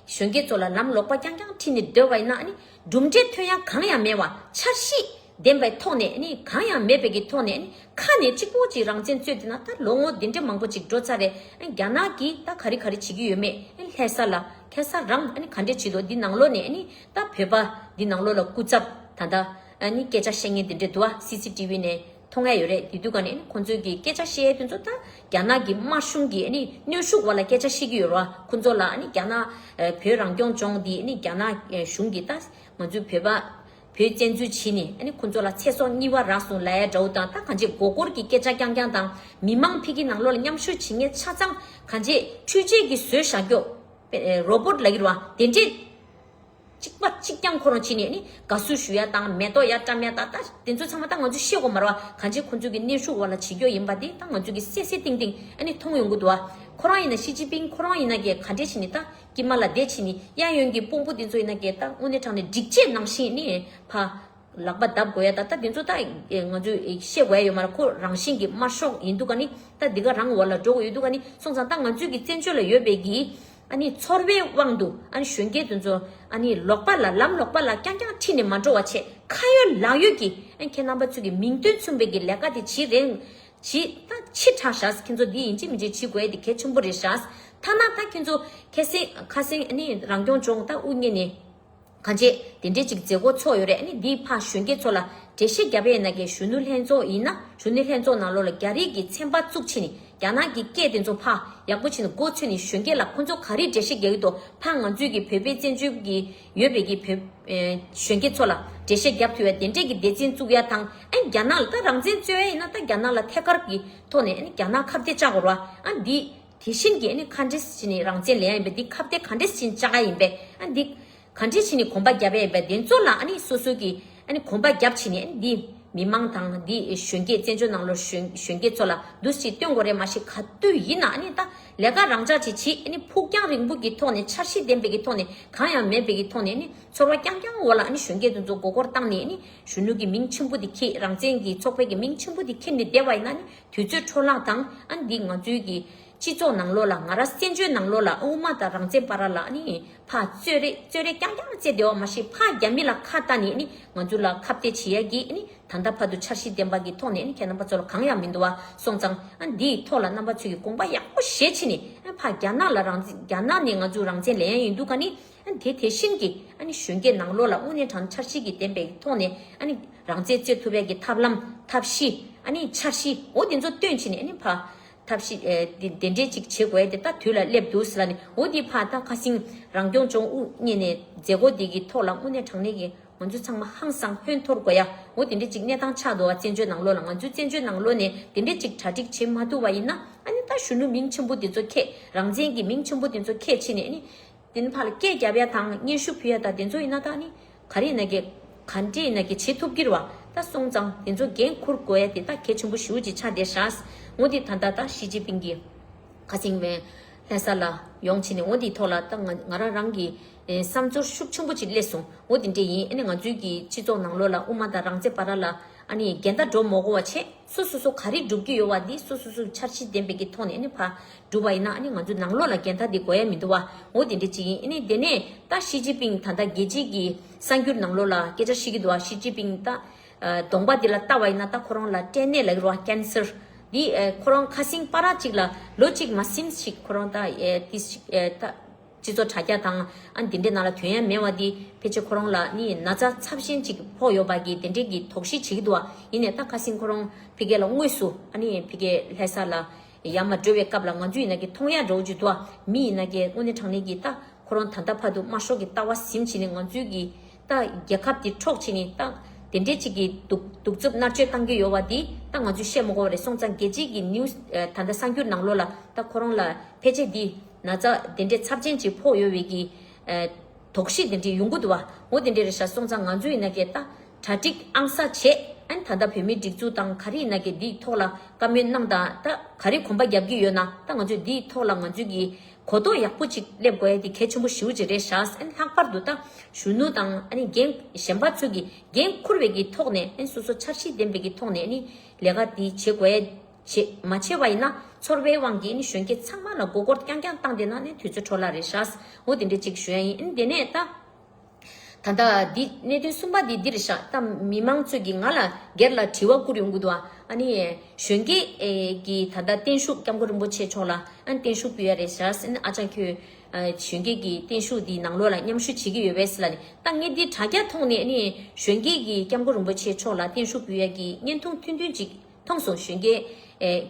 གཞོན་སྐྱེས་ཚོ་ལ་ལམ་ལོག་པ་རྐྱང་རྐྱང་ཁྲིད་ནས་སྡོད་པ་ཡིན་ན་ཨ་ནི་གྲུབ་འབྲས་ཐོན་ཡ་གང་ཡང་མེད་པ། འཆར་གཞི་ལྡན་པའི་ཐོག་ནས་ཨ་ནི་གང་ཡང་མེད་པའི་གི་ཐོག་ནས་ཨ་ནི་ཁ་ནས་གཅིག་པོ་གཅིག་རང་བཙན་རྩོད་དེ་ན་ད་ལོ་ངོ་འདི་འདྲ་མང་པོ་ཅིག་འགྲོ་ཚར་རེད། ཨ་ནི་རྒྱ་ནག་གིས་ད་ག་རེ་ག་རེ་བྱེད་ཀྱི་ཡོད་མེད་ཨ་ནི་ལྷ་ས་ལ་ཁ་སང་རང་ཨ་ནི་ག་འདྲས་བྱེད་དོ། འདི་ནང་ལོགས་ནས་ཨ་ནི་ད་བོད་པ་འདི་ནང་ལོགས་ལ་སྐུ་ཚབ་ད་ལྟ་ཨ་ནི་སྐད་ཆ་བཤད་མཁན་འདི་འདྲ་འདུག་ཨ། སི་སི་ཊི་ཝི་ནས་ མཐོང་ཡ་ཡོད་རེད། དེ་དུས་ཀ་ནས་ཁོང་ཚོས་ཀྱི་སྐད་ཆ་བཤད་ཡ་དེ་ཚོ་ད་རྒྱ་ནག་གི་དམར་གཞུང་གི་ནི་གནོན་ཤུགས་འོག་ལ་སྐད་ཆ་བཤད་ཀྱི་ཡོད་རེད་བ། ཁོང་ཚོ་ལ་ནི་རྒྱ་ནག་བོད་རང་སྐྱོང་ལྗོངས་འདི་ནི་རྒྱ་ནག་གཞུང་གི་ད་ང་ཚོའི་བོད་པ་བོད་བཙན་འཛུལ་བྱས་ནས་ཨ་ནི་ཁོང་ཚོ་ལ་ཚེ་སྲོག་གཉིས་པ་རག་སོང་ལབ་ཡ་འདྲ་བོ་དང་། ད་གང་ཅི་མགོ་སྐོར་གྱི་སྐད་ཆ་རྐྱང་རྐྱང་དང་། མི་མང་ཕ་གི་ནང་ལོགས་ལ་མཉམ་ཞུགས་བྱེད་མཁན་ཆ་ཚང་གང་ཅི་འཕྲུལ་ཆས་ཀྱིས་བཟོས་བཞག་རྒྱུ་རོ་བོ་ཊི་ལབ་ཀྱི་རེད་བ། དེ་འདྲས་གཅིག་པ་གཅིག་རྐྱང་ཁོ་རང་བྱས་ནས་ནི་དགའ་བསུ་ཞུ་ཡ་དང་། མེ་ཏོག་ཡར་བཀྲམ་ཡ་དང་། ད་དེ་ཚོ་ཚང་མ་ད་ང་ཚོས་ཤེས་དགོས་མ་རེད་བ། གང་ཅི་ཁོང་ཚོ་གི་གནོན་ཤུགས་འོག་ལ་བྱེད་རྒྱུ་ཡིན་པ་དེ་ད་ང་ཚོ་གི་གསལ་གསལ་ཏིང་ཏིང་ཨ་ནི་མཐོང་ཡོང་གི་འདུག་བ། ཁོ་རང་ཡིན་ན་ཞི་ཅིན་ཕིང་ཁོ་རང་ཡིན་ན་གས་ག་འདྲས་བྱས་ནས་ད། དཀྱིལ་མ་ལ་བསྡད་བྱས་ནས་གཡས་གཡོན་གྱི་དཔོན་པོ་དེ་ཚོ་ཡིན་ན་གས་ད་དངོས་གནས་དྲང་གནས་སྒྲིག་ཆས་ནང་བཞིན་ནི་ཕ་ལག་པ་བརྡབ་དགོས་ཡ་ད། ད་དེ་ཚོ་ད་ང་ཚོས་ཤེས་དགོས་ཡ་ཡོད་མ་རེད། ཁོ་རང་བཞིན་གྱི་དམར་ཤོག་ཡིན་དུས་ཀ་ནི་ད་འདི་ག་རང་འོག་ལ་འགྲོ་དགོས་ཡོད་དུས་ཀ་ནི། སོང་ཙང་ད་ང་ཚོའི་གི་བཙན་བྱོལ་ལ་ཡོད་པའི་གི་ཨ་ནི་ཚོར་བའི་དབང་དུ་ཨ་ནི་གཞོན་སྐྱེས་དེ་ཚོ་ཨ་ནི་ལོག་པ་ལ་ལམ་ལོག་པ་ལ་རྐྱང་རྐྱང་ཁྲིད་ནས་མ་འགྲོ་བ་བྱས། ཁ་ཡོད་ལག་ཡོད་ཀྱི་ཨ་ནི་ཁྱེད་རྣམ་པ་ཚོ་གི་མིང་དོན་མཚུངས་པའི་གི་ལས་ཀ་དེ་བྱེད་རན། ཇི་ད་ཕྱི་དྲགས་ཤག་ཁྱེད་ཚོ་འདི་ཡིན་གཅིག་མིན་གཅིག་བྱེད་དགོས་ཡ་དེ་གལ་ཆེན་པོ་རེད་ཤག་ཐ་ན་ད་ཁྱེད་ཚོ་ཁ་སེང་ཁ་སེང་ཨ་ནི་རང་སྐྱོང་ལྗོངས་ད་དབུ་བརྙེས་ནས་གང་བྱེད་དེ་འདྲས་ཅིག་མཛད་སྒོ་ཚོགས་ཡོད་རེད། ཨ་ནི་འདིའི་ཕ་གཞོན་སྐྱེས་ཚོ་ལ་འགྲེལ་བཤད་རྒྱབ་ཡས་ན་གི་གཞོན་ནུ་ལྷན་ཚོགས་ཡིན་ན་གཞོན་ནུ་ལྷན་ཚོགས་ནང་ལོགས་ལ་རྒྱ་རིགས་ཀྱི་ཚན་པ་བཙུགས་བྱས་ནས་རྒྱ་ནག་གི་སྐད་དེ་ཚོ་ཕ་ཡག་པོ་བྱས་ནས་མགོ་ཚོས་ནས་གཞོན་སྐྱེས་ལ་ཁོང་ཚོ་ག་རེ་འགྲེལ་བཤད་རྒྱག་གི་འདུག་ཕ་ང་ཚོའི་གི་བོད་པའི་བཙན་བྱོལ་གྱི་ཡོད་པའི་གི་བོད་ཨེ་གཞོན་སྐྱེས་ཚོ་ལ་འགྲེལ་བཤད་རྒྱབ་ཐུབ་ཡ་དེ་འདྲས་ཀྱི་སྡེ་ཚན་བཙུགས་ཡ་དང་། ཨ་རྒྱ་ནག་ལ་ད་རང་བཙན་རྩོད་ཡ་ཡིན་ན་ད་རྒྱ་ནག་ལ་ཐད་ཀར་གྱི་ཐོག་ནས་ཨ་ནི་རྒྱ་ནག་ཁ་གཏད་བཅག་དགོས་རེད་བ། ཨ་འདི་དེ་བཞིན་གྱི་ཨ་ནི་ག་འདྲས་བྱས་ནས་རང་བཙན་ལེན་ཡ་ཡིན་པས། འདི་ཁ་གཏད་ག་འདྲས་བྱས་ནས་བཅག་ཡ་ཡིན་པས། ཨ་འདི་ག་འདྲས་བྱས་ནས་གོམ་པ་རྒྱབ་ཡ་ཡིན་པས། དེ་ཚོ་ལ་ཨ་ནི་སོ་སོ་གི་ཨ་ནི་གོམ་པ་རྒྱབ་བྱས་ནས་ཨ་ནི་འདི་མི་མང་དང་འདི་གཞོན་སྐྱེས་བཙན་བྱོལ་ནང་ལོགས་གཞོན་གཞོན་སྐྱེས་ཚོ་ལ་འདུ་ཤེས་སྟོན་དགོས་རེད། མ་གཞི་ག་དུས་ཡིན་ན་ཨ་ནི་ད་ལས་ཀ་རང་འཇགས་ཅིག་བྱེད། ཨ་ནི་ཕུགས་རྒྱང་རིང་པོ་གི་ཐོག་ནས་འཆར་གཞི་ལྡན་པའི་གི་ཐོག་ནས་གང་ཡང་མེད་པའི་གི་ཐོག་ནས་ཨ་ནི་ཚོར་བ་རྐྱང་རྐྱང་འོག་ལ་ཨ་ནི་གཞོན་སྐྱེས་དེ་ཚོ་མགོ་སྐོར་བཏང་ནས་ཨ་ནི་གཞོན་ནུ་གི་མིང་ཆེན་པོ་དེ་འཁྱེར། རང་བཙན་གྱི་ཚོགས་པའི་གི་མིང་ཆེན་པོ་དེ་འཁྱེར་ནས་བསྡད་པ་ཡིན་ན་ཨ་ནི་དུས་ཚོད་འཕྲོ་བརླག་དང་། ཨ་ནི་འདི་ང་ཚོའི་གི་སྤྱི་ཚོགས་ནང་ལོགས་ལ་ང་རང་བཙན་བྱོལ་ནང་ལོགས་ལ་དབུ་མ་དང་རང་བཙན་བར་ལ་ཨ་ནི་ཕར་རྩོད་རེས་རྩོད་རེས་རྐྱང་རྐྱང་བྱས་བསྡད་པ་མ་གཞི་ཕར་རྒྱ་མི་ལ་ཁ་བཏགས་ནས་ཨ་ནི་ང་ཚོ་ལ་ཁ་གཏད་བྱེད་ཡ་གི་ཨ་ནི་ད་ལྟ་བར་དུ་འཆར་གཞི་ལྡན་པ་གི་ཐོག་ནས་ཨ་ནི་ཁྱེད་རྣམ་པ་ཚོ་ལ་གང་ཡང་མི་འདུག་བ། སོང་ཙང་ཨ་འདིའི་ཐོག་ལ་རྣམ་པ་ཚོས་ཀྱི་དགོངས་པ་ཡག་པོ་བཞེས་བྱས་ནས་ཨ་ཕར་རྒྱ་ནག་ལ་རང་བཙན་རྒྱ་ནག་ནས་ང་ཚོ་རང་བཙན་ལེན་ཡ་ཡིན་དུས་ཀ་ནི་ཨ་ནི་དེ་དེ་བཞིན་གྱི་ཨ་ནི་གཞོན་སྐྱེས་ནང་ལོགས་ལ་དངོས་གནས་དྲང་འཆར་གཞི་གི་ལྡན་པའི་ཐོག་ནས་ཨ་ནི་རང་བཙན་རྩོད་ཐུབ་ཡ་གི་ཐབས་ལམ་ཐབས་ཤེས་ཨ་ནི་འཆར་གཞི་འོ་དེ་ཚོ་བཏོན་བྱས་ནས་ཨ་ནི་ཕར་ཐབས་ཤེས་ཨེ་དེ་དེ་འདྲས་ཅིག་བྱེད་དགོས་ཡ་དེ་ད་དུས་ལ་སླེབས་འདུག་ཟེར་ལ་ནི། འོ་དེ་ཕར་ད་ཁ་སང་རང་སྐྱོང་ལྗོངས་དབུ་བརྙེས་ནས་མཛད་སྒོ་དེ་གི་ཐོག་ལ་དངོས་གནས་དྲང་གནས་ཀྱི་ང་ཚོ་ཚང་མ་ཧང་སང་ཧོན་འཐོར་དགོས་ཡ། འོ་དེ་འདྲས་ཅིག་གནས་སྟངས་ཆགས་འདུག་བ། བཙན་བྱོལ་ནང་ལོགས་ལ་ང་ཚོའི་བཙན་བྱོལ་ནང་ལོགས་ནས་དེ་འདྲས་ཅིག་གྲ་སྒྲིག་བྱེད་མ་ཐུབ་པ་ཡིན་ན་ཨ་ནི་ད་གཞོན་ནུ་མིང་ཆེན་པོ་དེ་ཚོ་ཁྱེད་རང་བཙན་གྱི་མིང་ཆེན་པོ་དེ་ཚོ་ཁྱེད་བྱས་ནས་ཨ་ནི་དེ་ནི་ཕར་ལ་སྐད་རྒྱབ་ཡ་དང་སྙན་ཞུ་ཕུལ་ཡ་དང་དེ་ཚོ་ཡིན་ན་ད་ཨ་ནི་ག་རེ་ཡིན་ན་གི་ག་འདྲས་ཡིན་ན་གི་བྱེད་ཐུབ་ཀྱི་རེད་བ། ད་སོང་ཙང་དེ་ཚོ་འགན་འཁུར་དགོས་ཡ་དེ་ད་གལ་ཆེན་པོ་ཞེ་པོ་ཅིག་ཆགས་བསྡད་ཤག་འོ་དེ་ད་ལྟ་ད་ཞི་ཅིན་ཕིང་གིས་ཁ་སང་བའི་ལྷ་ས་ལ་ཡོང་བྱས་ནས་འོ་དེའི་ཐོག་ལ་ད་ང་ང་རང་རང་གི་ཨེ་བསམ་ཚོར་ཤུགས་ཆེན་པོ་ཅིག་སླེབས་སོང་། འོ་དེ་འདྲས་ཡིན། ཨ་ནི་ང་ཚོའི་གི་སྤྱི་ཚོགས་ནང་ལོགས་ལ་དབུ་མ་དང་རང་བཙན་བར་ལ་ཨ་ནི་འགལ་ཟླ་འགྲོ་མ་དགོས་པ་བྱས། སོ་སོ་སོ་ག་རེ་སྒྲུབ་ཀྱི་ཡོད་པ་འདི་སོ་སོ་སོ་འཆར་གཞི་ལྡན་པའི་གི་ཐོག་ནས་ཨ་ནི་ཕར་སྒྲུབ་པ་ཡིན་ན་ཨ་ནི་ང་ཚོ་ནང་ལོགས་ལ་འགལ་ཟླ་འདི་དགོས་ཡ་མི་འདུག་བ། འོ་དེ་འདྲས་ཅིག་ཡིན། ཨ་ནི་དེ་ནས་ད་ཞི་ཅིན་ཕིང་ད་ལྟ་རྒྱལ་སྤྱིའི་གི་གསར་འགྱུར་ནང་ལོགས་ལ་སྐད་ཆ་བཤད་ཀྱི་འདུག་བ། ཞི་ཅིན་ཕིང་ད་གདོང་པ་འདི་ལ་ལྟ་བ་ཡིན་ན་ད་ཁོ་རང་ལ་སྐྲན་ནད་ལབ་ཀྱི་རེད་བ། ཀེན་སར་འདི་ཨེ་ཁོ་རང་ཁ་སང་པ་ར་གཅིག་ལ་ལོ་གཅིག་མ་ཟིན་ཞིག་ཁོ་རང་ད་ཨེ་ཏི་ཞིག་ཨེ་ད་སྤྱི་ཚོགས་དྲ་རྒྱ་དང་ཨ་འདི་འདྲའི་ནང་ལ་ཐོན་ཡ་མེད་པ་འདི་ཕལ་ཆེར་ཁོ་རང་ལ་ནི་ན་ཚ་ཚབས་ཆེན་ཅིག་ཕོག་ཡོད་པ་གི་དེ་འདྲའི་གི་དོགས་གཞི་བྱེད་ཀྱི་འདུག་བ། ཡིན་ནའི་ད་ཁ་སང་ཁོ་རང་ཕ་གི་ལ་དངོས་སུ་ཨ་ནི་ཕ་གི་ལྷ་ས་ལ་ཡར་མར་འགྲོ་བའི་སྐབས་ལ་ང་ཚོ་ཡིན་ན་གི་མཐོང་ཡ་འདྲ་བོ་ཅིག་འདུག་བ། མི་ཡིན་ན་གི་དངོས་གནས་དྲང་གནས་གི་ད་ཁོ་རང་ད་ལྟ་བར་དུ་དམར་ཤོག་གི་ལྟ་བ་ཟིན་བྱས་ནས་ང་ཚོའི་གི་ད་རྒྱལ་ཁབ་དེ་འཕྲོག་བྱས་ནས་ད་དེ་འདྲའི་ཅིག་གི་གདུག་གདུག་རྩུབ་མནར་གཅོད་བཏང་གི་ཡོད་པ་འདི་ད་ང་ཚོས་བཤད་མ་དགོས་པ་རེད། སོང་ཙང་རྒྱལ་སྤྱིའི་གི་ནིའུ་སི་ཨ་ད་ལྟ་གསར་འགྱུར་ནང་ལོགས་ལ་ད་ཁོ་རང་ལ་ཕལ་ཆེར་འདི་ན་ཚ་དེ་འདྲའི་ཚབས་ཆེན་ཅིག་ཕོག་ཡོད་པའི་གི་ཨ་དོགས་གཞི་དེ་འདྲའི་ཡོང་གི་འདུག་བ། འོ་དེ་འདྲའི་རེད་ཤག་སོང་ཙང་ང་ཚོ་ཡིན་ན་གི་ད་གྲ་སྒྲིག་ཨང་གསར་བྱས། ཨ་ནི་ད་ལྟ་བོད་མིའི་སྒྲིག་འཛུགས་དང་ག་རེ་ཡིན་ན་གི་འདིའི་ཐོག་ལ་བཀའ་མོལ་གནང་དང་། ད་ག་རེ་གོམ་པ་རྒྱབ་ཀྱི་ཡོད་ན་ད་ང་ཚོས་འདིའི་ཐོག་ལ་ང་ཚོས་གི་གོ་རྟོགས་ཡག་པོ་ཅིག་སླེབས་དགོས་ཡ་དེ་གལ་ཆེན་པོ་ཞེ་པོ་ཅིག་རེད་ཤག་ཨ་ནི་ལྷག་པར་དུ་ད་གཞོན་ནུ་དང་ཨ་ནི་འགན་གཞན་པ་ཚོས་གི་འགན་འཁུར་བའི་གི་ཐོག་ནས་ཨ་ནི་སོ་སོ་འཆར་གཞི་ལྡན་པའི་གི་ཐོག་ནས་ཨ་ནི་ལས་ཀ་དེ་བྱེད་དགོས་ཡ། བྱེད་མ་བྱས་པ་ཡིན་ན་ཚོར་བའི་དབང་གིས་ཨ་ནི་གཞོན་སྐྱེས་ཚང་མ་ལ་མགོ་སྐོར་རྐྱང་རྐྱང་བཏང་བསྡད་ན་ནི་དུས་ཚོད་འཕྲོ་བརླག་རེད་ཤག་འོ་དེ་འདྲ་ཅིག་ཞུ་ཡ་ཡིན། ཨ་ནི་དེ་ནས་ད་ད་ལྟ་འདི་གནད་དོན་གསུམ་པ་འདི་འདི་རེད་ཤག་ད་མི་མང་ཚོས་ཀྱིས་ང་ལ་སྒེར་ལ་དྲི་བ་བསྐུར་ཡོང་གི་འདུག་ཨ་ནི་གཞོན་སྐྱེས་ཀྱི་ད་ལྟ་བརྟན་བཞུགས་སྐྱབས་མགོན་རིན་པོ་ཆེ་མཆོག་ལ་ཨ་ནི་བརྟན་བཞུགས་ཕུལ་ཡ་རེད་ཤག་ཨ་ནི་ཨ་ཅག་ཁྱོད་ གཞོན་སྐྱེས་ཀྱི་བརྟན་བཞུགས་འདི་ནང་ལོགས་ལ་མཉམ་ཞུགས་བྱེད་ཀྱི་ཡོད་པས་ལ་ནི། ད་ངས་འདི་དྲ་རྒྱ་ཐོག་ནས་ནི་གཞོན་སྐྱེས་ཀྱི་སྐྱབས་མགོན་རིན་པོ་ཆེ་མཆོག་ལ་བརྟན་བཞུགས་ཕུལ་ཡ་གི་བརྙན་ཐུང་ཐུང་ཐུང་ཅིག་མཐོང་སོང་། གཞོན་སྐྱེས་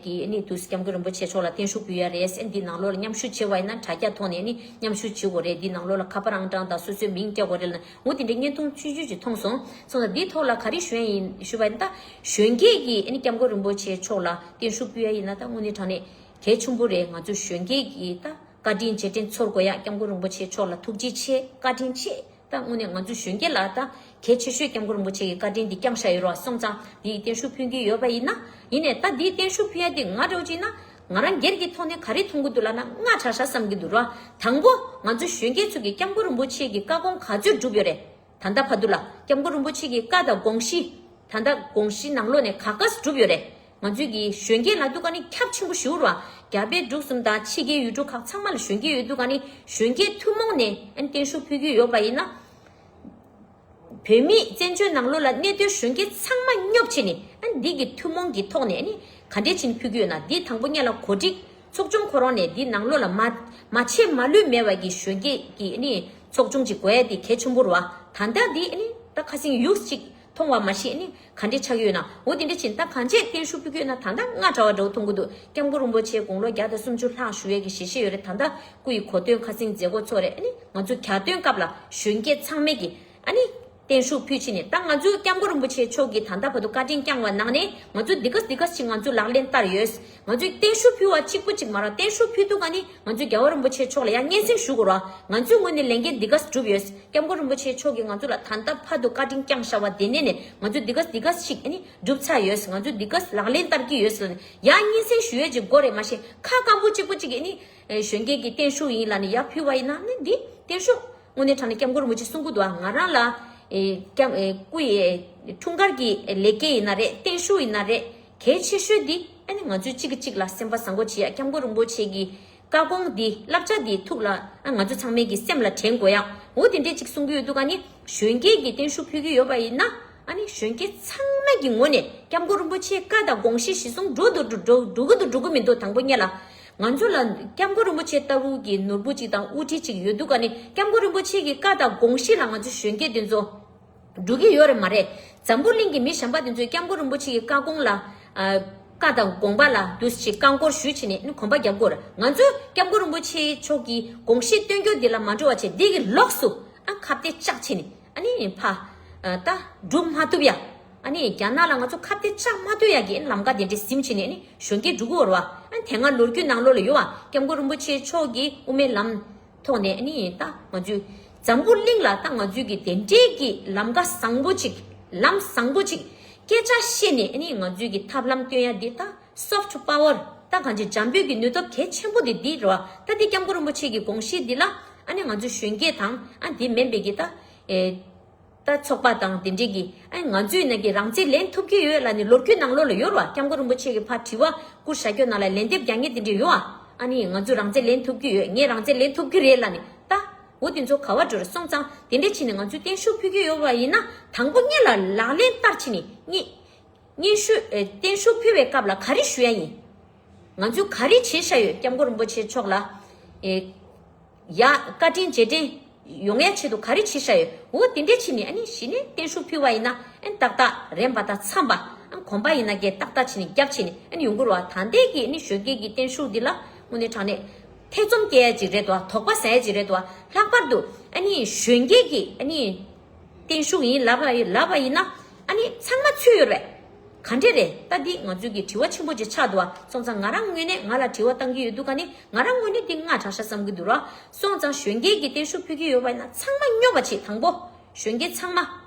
ཀྱི་ནི་དུས་སྐྱབས་མགོན་རིན་པོ་ཆེ་མཆོག་ལ་བརྟན་བཞུགས་ཕུལ་ཡ་རེད་ཟེར། འདི་ནང་ལོགས་ལ་མཉམ་ཞུགས་བྱེད་པ་ཡིན་ན་དྲ་རྒྱ་ཐོག་ནས་ནི་མཉམ་ཞུགས་བྱེད་དགོས་རེད། འདི་ནང་ལོགས་ལ་ཁ་པར་ཨང་གྲངས་དང་སོ་སོའི་མིང་སྤྲད་དགོས་རེད་ལ། འོ་དེ་འདྲའི་བརྙན་ཐུང་ཆུང་ཆུང་ཅིག་མཐོང་སོང་། སོང་ཙང་འདིའི་ཐོག་ལ་ག་རེ་ཞུ་ཡ་ཡིན་ཞུ་བ་ཡིན་ན། ད་གཞོན་སྐྱེས་ཀྱི་ནི་སྐྱབས་མགོན་རིན་པོ་ཆེ་མཆོག་ལ་བརྟན་བཞུགས་ཕུལ་ཡ་ཡིན་ན་ད་དངོས་གནས་དྲང་གནས་གལ་ཆེན་པོ་རེད། ང་ཚོ་གཞོན་སྐྱེས་ཀྱི་ད་བཀའ་དྲིན་རྗེས་དྲན་ཚོར་དགོས་ཡ། སྐྱབས་མགོན་རིན་པོ་ཆེ་མཆོག་ལ་ཐུགས་རྗེ་ཆེ། བཀའ་དྲིན་ཆེ། ད་དངོས་གནས་ང་ཚོ་གཞོན་སྐྱེས་ལ་ད་གལ་ཆེ་ཤོས་སྐྱབས་མགོན་རིན་པོ་ཆེ་གི་བཀའ་དྲིན་འདི་བསྐྱངས་བཞག་ཡོད་རེད་བ། སོང་ཙང་འདི་བརྟན་བཞུགས་ཕུལ་གྱི་ཡོད་པ་ཡིན་ན། ཡིན་ནའི་ད་འདི་བརྟན་བཞུགས་ཕུལ་ཡ་དེ་ང་འདྲ་བོ་ཅིག་ན་ང་རང་སྒེར་གྱི་ཐོག་ནས་ག་རེ་མཐོང་གི་འདུག་ལབ་ན་སྔ་དྲགས་ཤག་བསམ་གྱི་འདུག་ར། དང་པོ་ང་ཚོ་གཞོན་སྐྱེས་ཚོ་གི་སྐྱབས་མགོན་རིན་པོ་ཆེ་གི་བཀའ་དགོངས་ག་ཚོད་བསྒྲུབས་ཡོད་རེད། ད་ལྟ་བར་དུ་ལ་སྐྱབས་མགོན་རིན་པོ་ཆེ་གི་བཀའ་དང་དགོངས་གཞི། ད་ལྟ་དགོངས་གཞི་ནང་ལོགས་ནས་ག་ག་སུ་བསྒྲུབས་ཡོད་རེད། ང་ཚོའི་གི་གཞོན་སྐྱེས་ལབ་དུས་ཀ་ནི་ཁྱབ་ཆེན་པོ་ཞེ་པོ་རེད་བ། རྒྱ་བལ་འབྲུག་གསུམ་དང་ཕྱི་རྒྱལ་ཡུལ་གྲུ་ཁག་ཚང་མ་ལ་གཞོན་སྐྱེས་ཡོད་དུས་ཀ་ནི་གཞོན་སྐྱེས་ཐུན་མོང་ནས་ཨ་ནི་བརྟན་བཞུགས་ཕུལ་གྱི་ཡོད་པ་ཡིན་ན། བོད་མིའི་བཙན་བྱོལ་ནང་ལོགས་ལ་གནས་སྡོད་གཞོན་སྐྱེས་ཚང་མ་སྙོབ་བྱས་ནས་ཨ་ནི་འདི་གི་ཐུན་མོང་གི་ཐོག་ནས་ཨ་ནི་ག་འདྲས་བྱས་ནས་ཕུལ་གྱི་ཡོད་ན། འདི་དང་པོ་ཉིད་ལ་གོ་སྒྲིག་ཚོགས་ཆུང་ཁོ་རང་ནས་འདི་ནང་ལོགས་ལ་མ་མ་ཆད་མ་ལུས་མེད་པ་གི་གཞོན་སྐྱེས་ཀྱི་ཨ་ནི་ཚོགས་ཆུང་ཅིག་དགོས་ཡ་དེ་གལ་ཆེན་པོ་རེད་བ། ད་ལྟ་འདི་ཨ་ནི་ད་ཁ་སང་ཡུགས་ཅིག་མཐོང་བ་མ་ཤེས་ནི་ག་འདྲས་ཆགས་ཡོད་ན། འོ་དེ་འདྲས་ཕྱིན་ད་གང་བྱས་བརྟན་བཞུགས་ཕུལ་གྱི་ཡོད་ན་ད་ལྟ་སྔ་དྲགས་པ་འདྲ་བོ་མཐོང་གི་འདུག་སྐྱབས་མགོན་རིན་པོ་ཆེ་དགུང་ལོ་བརྒྱ་དང་སུམ་ཅུ་ལྷག་བཞུགས་ཡས་ཀྱི་ཞལ་བཞེས་ཡོད་རེད། ད་ལྟ་སྐུ་ཡི་གོ་སྟོན་ཁ་སང་མཛད་སྒོ་ཚོགས་རེད། ཨ་ནི་ང་ཚོ་གྱ་སྟོན་སྐབས་ལ་གཞོན་སྐྱེས་ཚང་མས་ཀྱི་ཨ་ནི་བརྟན་བཞུགས་ཕུལ་ཕྱིན་ནས་ད་ང་ཚོའི་སྐྱབས་མགོན་རིན་པོ་ཆེ་མཆོག་གིས་ད་ལྟ་བར་དུ་བཀའ་དྲིན་བསྐྱངས་པ་ནང་ནས་ང་ཚོ་འདི་ག་འདི་ག་ཞིག་ང་ཚོས་ལག་ལེན་བསྟར་ཡོད། ང་ཚོས་བརྟན་བཞུགས་ཕུལ་བ་གཅིག་པུ་གཅིག་མ་རེད། བརྟན་བཞུགས་ཕུལ་དུས་ཀ་ནི་ང་ཚོས་རྒྱལ་བ་རིན་པོ་ཆེ་མཆོག་ལ་ཡང་སྙན་སེང་ཞུ་དགོས་རེད་བ། ང་ཚོའི་ངོས་ནས་ལས་འགན་འདི་ག་བསྒྲུབས་ཡོད། སྐྱབས་མགོན་རིན་པོ་ཆེ་མཆོག་གིས་ང་ཚོ་ལ་ད་ལྟ་བར་དུ་བཀའ་དྲིན་བསྐྱངས་བཞག་པ་དེ་ནས་ནས་ང་ཚོས་འདི་ག་འདི་ག་ཞིག་ཨ་ནི་བསྒྲུབས་ཚར་ཡོད། ང་ཚོས་འདི་ག་ལག་ལེན་བསྟར་གྱི་ཡོད་ཟེར་ནས་ཡང་སྙན་སེང་ཞུ་ཡས་ཅིག་དགོས་རེད། མ་གཞི་ཁ་སྐམ་པོ་གཅིག་པུ་གཅིག་གིས་ཨ་ནི་གཞོན་སྐྱེས་ཀྱི་བརྟན་བཞུགས་ཡིན་ལབ་ནས་ཡར་ཕུལ་བ་ཡིན་ན་ནི་འདི་བརྟན་བཞུགས་དངོས་གནས་དྲང་གནས་སྐྱབས་མགོན་རིན་པོ་ཆེ་གསུང་གི་འདུག་ཨ། ང་རང་ལ་ཨེ་སྐྱབས་ཨེ་སྐུ་ཡི་འཁྲུངས་སྐར་གྱི་ལེགས་སྐྱེས་ཡིན་ན་རེད། བརྟན་བཞུགས་ཡིན་ན་རེད། གལ་ཆེ་ཤོས་འདི་ཨ་ནི་ང་ཚོས་གཅིག་གིས་གཅིག་ལ་སེམས་པ་བཟང་པོ་བྱེད་ཡ། སྐྱབས་མགོན་རིན་པོ་ཆེ་གི་བཀའ་དགོངས་འདི་བསླབ་བྱ་འདི་ཐུགས་ལ་ཨ་ང་ཚོ་ཚང་མས་ཀྱི་སེམས་ལ་དྲན་དགོས་ཡ། འོ་དེ་འདྲས་གཅིག་གསུང་གི་ཡོད་དུས་ཀ་ནི་གཞོན་སྐྱེས་ཀྱི་བརྟན་བཞུགས་ཕུལ་གྱི་ཡོད་པ་ཡིན་ན་ཨ་ནི་གཞོན་སྐྱེས་ཚང་མ་གི་ངོས་ནས་སྐྱབས་མགོན་རིན་པོ་ཆེའི་བཀའ་དང་དགོངས་གཞི་གཞིར་བཟུང་འགྲོ་འདུག་འགྲོ་འགྲོ་འགྲོ་གི་འདུག་འགྲོ་གི་མི་འདུག་དང་པོ་ཉིད་ལ་ང་ཚོ་ལ་སྐྱབས་མགོན་རིན་པོ་ཆེ་ལྟ་བུ་གི་ནོར་བུ་གཅིག་དང་དབུ་ཁྲིད་གཅིག་ཡོད་དུས་ཀ་ནི་སྐྱབས་མགོན་རིན་པོ་ཆེ་གི་བཀའ་དང་དགོངས་གཞི་ལ་ང་ཚོ་གཞོན་སྐྱེས་དེ་ཚོ་འགྲོ་གི་ཡོད་རེད་མ་རེད། འཛམ་བུ་གླིང་གི་མི་གཞན་པ་དེ་ཚོས་སྐྱབས་མགོན་རིན་པོ་ཆེ་གི་བཀའ་དགོངས་ལ་ཨ་བཀའ་དང་དགོངས་པ་ལ་འདུ་ཤེས་བཀའ་འཁོར་ཞུས་བྱས་ནས་ཨ་ནི་གོམ་པ་རྒྱབ་དགོས་རེད། ང་ཚོས་སྐྱབས་མགོན་རིན་པོ་ཆེ་མཆོག་གི་དགོངས་གཞི་བཏོན་རྒྱུ་འདི་ལ་མ་འགྲོ་བ་བྱས་འདི་གི་ལོགས་སུ་ཨ་ཁ་གཏད་བཅག་བྱས་ནས་ཨ་ནི་ཕ་ཨ་ད་སྒྲུབ་མ་ཐུབ་ཡ། ཨ་ནི་རྒྱ་ནག་ལ་ང་ཚོ་ཁ་གཏད་བཅག་མ་ཐུབ་ཡ་གི་ལམ་ཁ་དེ་འདྲ་ཟིན་བྱས་ནས་ཨ་ནི་གཞོན་སྐྱེས་འགྲོ་གི་ཡོད་རེད་བ། ཨ་ནི་དེ་སྔ་ལོ་རྒྱུས་ནང་ལོགས་ལ་ཡོད་བ། སྐྱབས་མགོན་རིན་པོ་ཆེ་མཆོག་གི་དབུ་མའི་ལམ་ཐོག་ནས་ཨ་ནི་ད་ང་ཚོའི་འཛམ་བུ་གླིང་ལ་ད་ང་ཚོའི་གི་དེ་འདྲའི་གི་ལམ་ཁ་བཟང་པོ་ཅིག་ལམ་བཟང་པོ་ཅིག་སྐད་ཆ་བཤད་ནས་ཨ་ནི་ང་ཚོའི་གི་ཐབས་ལམ་སྟོན་ཡ་འདི་ད་སོཕ་ཊི་པ་ཝར་ད་གང་ཅི་འཇམ་པོའི་གི་ནུས་སྟོབས་གལ་ཆེན་པོ་དེ་འདི་རེད་བ། ད་འདི་སྐྱབས་མགོན་རིན་པོ་ཆེ་གི་དགོངས་གཞི་འདི་ལ་ཨ་ནི་ང་ཚོའི་གཞོན་སྐྱེས་དང་ཨ་འདི་མིན་པའི་གི་ད་ཨེ། ད་ཚོགས་པ་དང་དེ་འདྲས་ཀྱི་ཨ་ང་ཚོའི་ནང་གི་རང་བཙན་ལེན་ཐུབ་ཀྱི་ཡོད་ལབ་ནས་ལོ་རྒྱུས་ནང་ལོགས་ལ་ཡོད་རེད་བ། སྐྱབས་མགོན་རིན་པོ་ཆེ་གི་ཕར་དྲི་བ་བསྐུར་བཞག་རྒྱུ་ནང་ལ་ལན་འདེབས་རྒྱག་མཁན་དེ་འདྲས་ཡོད་ཨ། ཨ་ནི་ང་ཚོས་རང་བཙན་ལེན་ཐུབ་ཀྱི་ཡོད། ངས་རང་བཙན་ལེན་ཐུབ་ཀྱི་རེད་ལབ་ནས་ད་འོ་དེ་ཚོ་ག་བ་འགྲོ་རེད། སོང་ཙང་དེ་འདྲས་བྱས་ནས་ང་ཚོས་བརྟན་བཞུགས་ཕུལ་གྱི་ཡོད་པ་ཡིན་ན་དང་པོ་སྔོན་ལ་ལག་ལེན་བསྟར་བྱས་ནས་སྔོན་སྔོན་ཞུ་ཨེ་བརྟན་བཞུགས་ཕུལ་བའི་སྐབས་ལ་ག་རེ་ཞུ་ཡ་ཡིན། ང་ཚོས་ག་རེ་བྱས་བཞག་ཡོད། སྐྱབས་མགོན་རིན་པོ་ཆེ་མཆོག་ལ་ཨེ། ཡ། བཀའ་དྲིན་རྗེས་དྲན་ཡོང་ཡ་ཆེད་དུ་ག་རེ་བྱས་བཞག་ཡོད། འོ་དེ་འདྲས་བྱས་ནས་ཨ་ནི་གཞི་ནས་བརྟན་བཞུགས་ཕུལ་བ་ཡིན་ན་ཨ་ནི་ཏག་ཏག་རན་པ་དང་འཚམས་པ་ཨ་གོམ་པ་ཡིན་ན་རྒྱབ་ཏག་ཏག་བྱས་ནས་རྒྱབ་བྱས་ནས་ཨ་ནི་ཡོང་གི་རེད་བ། ད་ལྟའི་གི་ཨ་ནི་གཞོན་སྐྱེས་ཀྱི་བརྟན་བཞུགས་འདི་ལ་དངོས་གནས་དྲང་གནས་ཐེ་ཚོམ་སྐྱེ་ཡ་ཅིག་རེད་དོ། དོགས་པ་ཟ་ཡ་ཅིག་རེད་དོ། ལྷག་པར་དུ་ཨ་ནི་གཞོན་སྐྱེས་ཀྱི་ཨ་ནི། བརྟན་བཞུགས་ཡིན་ལབ་པ་ཡིན་ལབ་པ་ཡིན་ན་ཨ་ནི་ཚང་མ་ཚུད་ཡོད་རེད། ག་འདྲས་རེད། ད་འདི་ང་ཚོའི་གི་དྲི་བ་ཆེན་པོ་ཅིག་ཆགས་འདུག་བ། སོང་ཙང་ང་རང་ངོས་ནས་ང་ལ་དྲི་བ་བཏང་གི་ཡོད་དུས་ཀ་ནི་ང་རང་ངོས་ནས་འདི་སྔ་དྲགས་ཤག་བསམ་གི་འདུག་ར། སོང་ཙང་གཞོན་སྐྱེས་ཀྱི་བརྟན་བཞུགས་ཕུལ་གྱི་ཡོད་པ་ཡིན་ན་ཚང་མ་སྙོབ་པ་བྱེད། དང་པོ་གཞོན་སྐྱེས་ཚང་མ་